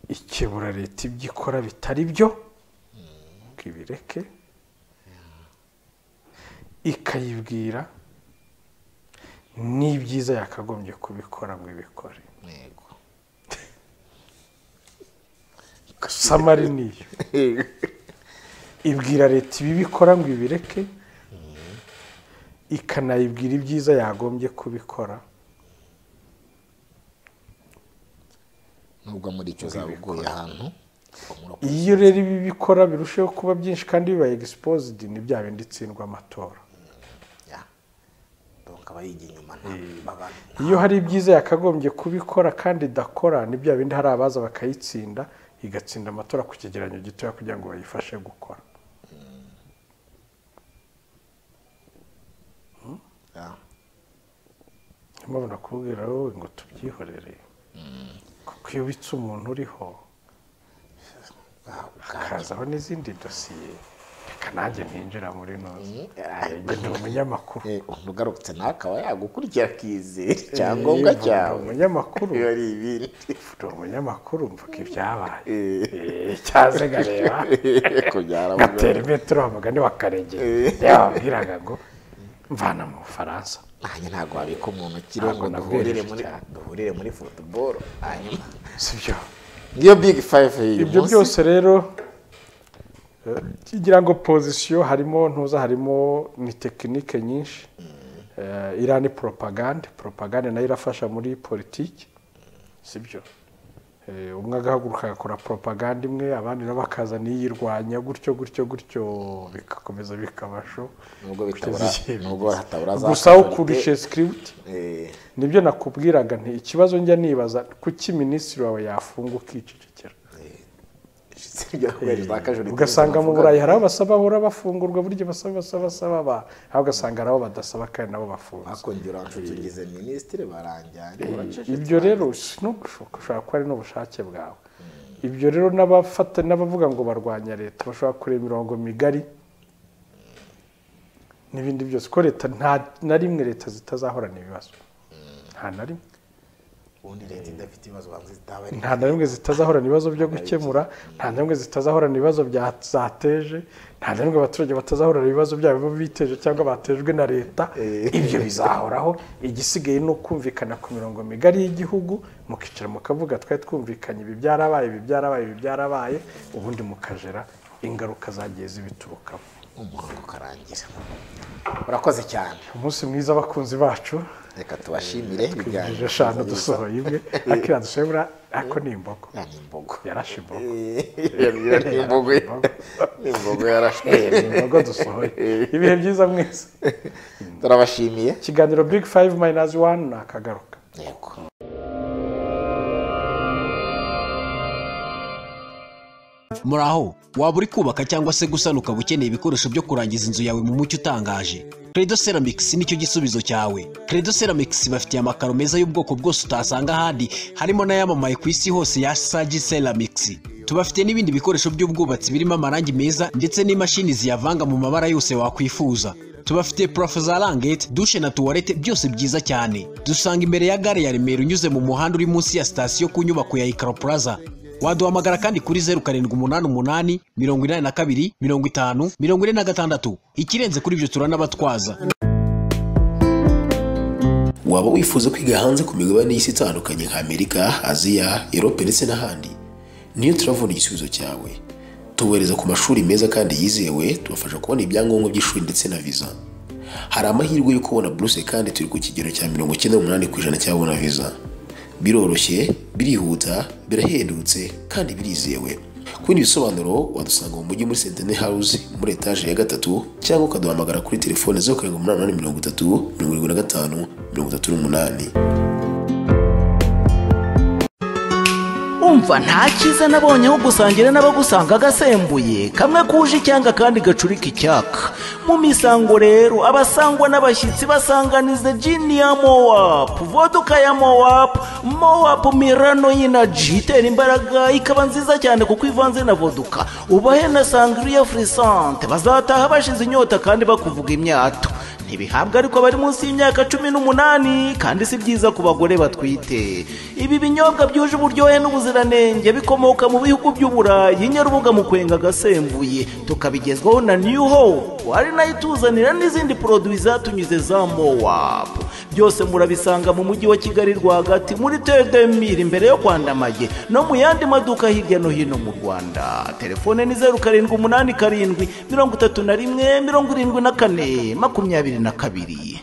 ikebura leta ibyo ikora bitari byo ibireke, ikayibwira n'ibyiza yakagombye kubikora ngo ibikore. Samari niyo ibwira leta ibibikora ngo ibireke, ikanayibwira ibyiza yagombye kubikora. Nubwo muri icyo zabugoye ahantu iyo rero ibi bikora birusheho kuba byinshi kandi bibaye exposed, ni bya bindi itsindwa amatora. Abayijya inyuma iyo hari ibyiza yakagombye kubikora kandi idakora, ni bya bindi hari abaza bakayitsinda, igatsinda amatora ku kigereranyo gitoya kugira ngo bayifashe gukora. Mpamvu nakubwira wowe ngo tubyihorere, kuko iyo ubitse umuntu uriho hakazaho n'izindi dosiye, reka nanjye ntinjira muri noza ndi umunyamakuru. Ugarutse nawe akaba yagukurikira akizera icyangombwa cyawe. Umunyamakuru ari ibindi, ndi umunyamakuru mvuga ibyabaye cyaze nkareba ngatera imetero mugani wa Karegeya yababwiraga ngo mvana mu Bufaransa. Nanjye ntabwo wabika umuntu ukiriho ngo duhurire muri football hanyuma sibyo. Ngiyo big five y'uyu munsi. Ibyo byose rero kigira ngo position harimo ntuza, harimo ni tekinike nyinshi. Iriya ni propagande, propagande nayo irafasha muri politiki, sibyo. Umwe agahaguruka agakora propagande imwe, abandi nabo bakaza niyirwanya gutyo gutyo gutyo, bikakomeza bikabasho. Nubwo bitabura, nubwo hatabura za gusa ukurishe script. Nibyo nakubwiraga nti ikibazo njya nibaza kuki minisitiri wawe yafunga ukicecekera. Ugasanga mu Burayi hari abasaba bahora bafungurwa buryo basaba basaba ba, aho ugasanga ari abo badasaba kandi nabo bafunze. Akongera nshuti minisitiri baranjyanye. Ibyo rero no gushoka ushobora kuba ari n'ubushake bwawe. Ibyo rero n'abafata n'abavuga ngo barwanya leta bashobora kureba imirongo migari n'ibindi byose, ko leta nta na rimwe leta zitazahorana ibibazo, nta na rimwe. Nta na rimwe zitazahorana ibibazo byo gukemura, nta na rimwe zitazahorana ibibazo byateje, nta na rimwe abaturage batazahorana ibibazo byabo biteje cyangwa batejwe na leta. Ibyo bizahoraho. Igisigaye ni ukumvikana ku mirongo migari y'igihugu, mukicara mukavuga twari twumvikanye ibi byarabaye, ibi byarabaye, ibi byarabaye, ubundi mukajera ingaruka zagiye zibiturukamo, umuhango ukarangira. Urakoze cyane, umunsi mwiza abakunzi bacu. Reka tubashimire ibiganiro eshanu dusohoye imwe akira dushobora ako ni imbogo, yarashe imbogo, imbogo yarashwe, imbogo dusohoye. Ibihe byiza mwese, turabashimiye. Ikiganiro Big 5 minus 1 nakagaruka. Yego. Muraho, waba uri kubaka cyangwa se gusana ukaba ukeneye ibikoresho byo kurangiza inzu yawe mu mucyo utangaje. Credo Ceramics nicyo gisubizo cyawe. Credo Ceramics bafitiye amakaro meza y'ubwoko bwose utasanga ahandi, harimo n'ayamamaye ku isi hose ya Sagi Ceramics. Tubafite n'ibindi bikoresho by'ubwubatsi birimo amarangi meza ndetse n'imashini ziyavanga mu mabara yose wakwifuza. Tubafite plafo za langete, dushe na tuwarete byose byiza cyane. Dusanga imbere ya gare ya Remera unyuze mu muhanda uri munsi ya sitasiyo ku nyubako ya Ikaro Plaza. Waduhamagara kandi kuri 0788 82 50 46. Ikirenze kuri ibyo turanabatwaza. Waba wifuza kwiga hanze ku migabane y'isi itandukanye nka Amerika, Aziya, Europe ndetse n'ahandi? Niyo Travel igisubizo cyawe. Tubohereza ku mashuri meza kandi yizewe, tubafasha kubona ibyangombwa by'ishuri ndetse na visa. Hari amahirwe yo kubona buruse kandi turi ku kigero cya 98% cy'ababona visa. Biroroshye, birihuta, birahendutse kandi birizewe. Ku bindi bisobanuro wadusanga mu mujyi muri Centenary House muri etage ya 3, cyangwa ukaduhamagara kuri telefone 0788 75 38. Umva nta cyiza nabonye aho gusangira n'abagusanga agasembuye kamwe kuje icyanga kandi gacurika icyaka. Mu misango rero abasangwa n'abashyitsi basanganize gin ya Moap, vodka ya Moap, Moap Milano Energy itera imbaraga ikaba nziza cyane kuko ivanze na vodka. Ubahe na sangria frisante bazataha bashize inyota kandi bakuvuga imyato. Ntibihabwa ariko bari munsi y'imyaka 18 kandi si byiza ku bagore batwite. Ibi binyobwa byuje uburyohe n'ubuziranenge bikomoka mu bihugu by'Uburayi, Nyarubuga mu kwenga agasembuye, tukabigezwaho na New Hope ari nayo ituzanira n'izindi produits zatunyuze za Moap. Byose murabisanga mu mujyi wa Kigali rwagati muri T2000 imbere yo kwandamage no mu yandi maduka hirya no hino mu Rwanda. Telefone ni 0787 31 74 22.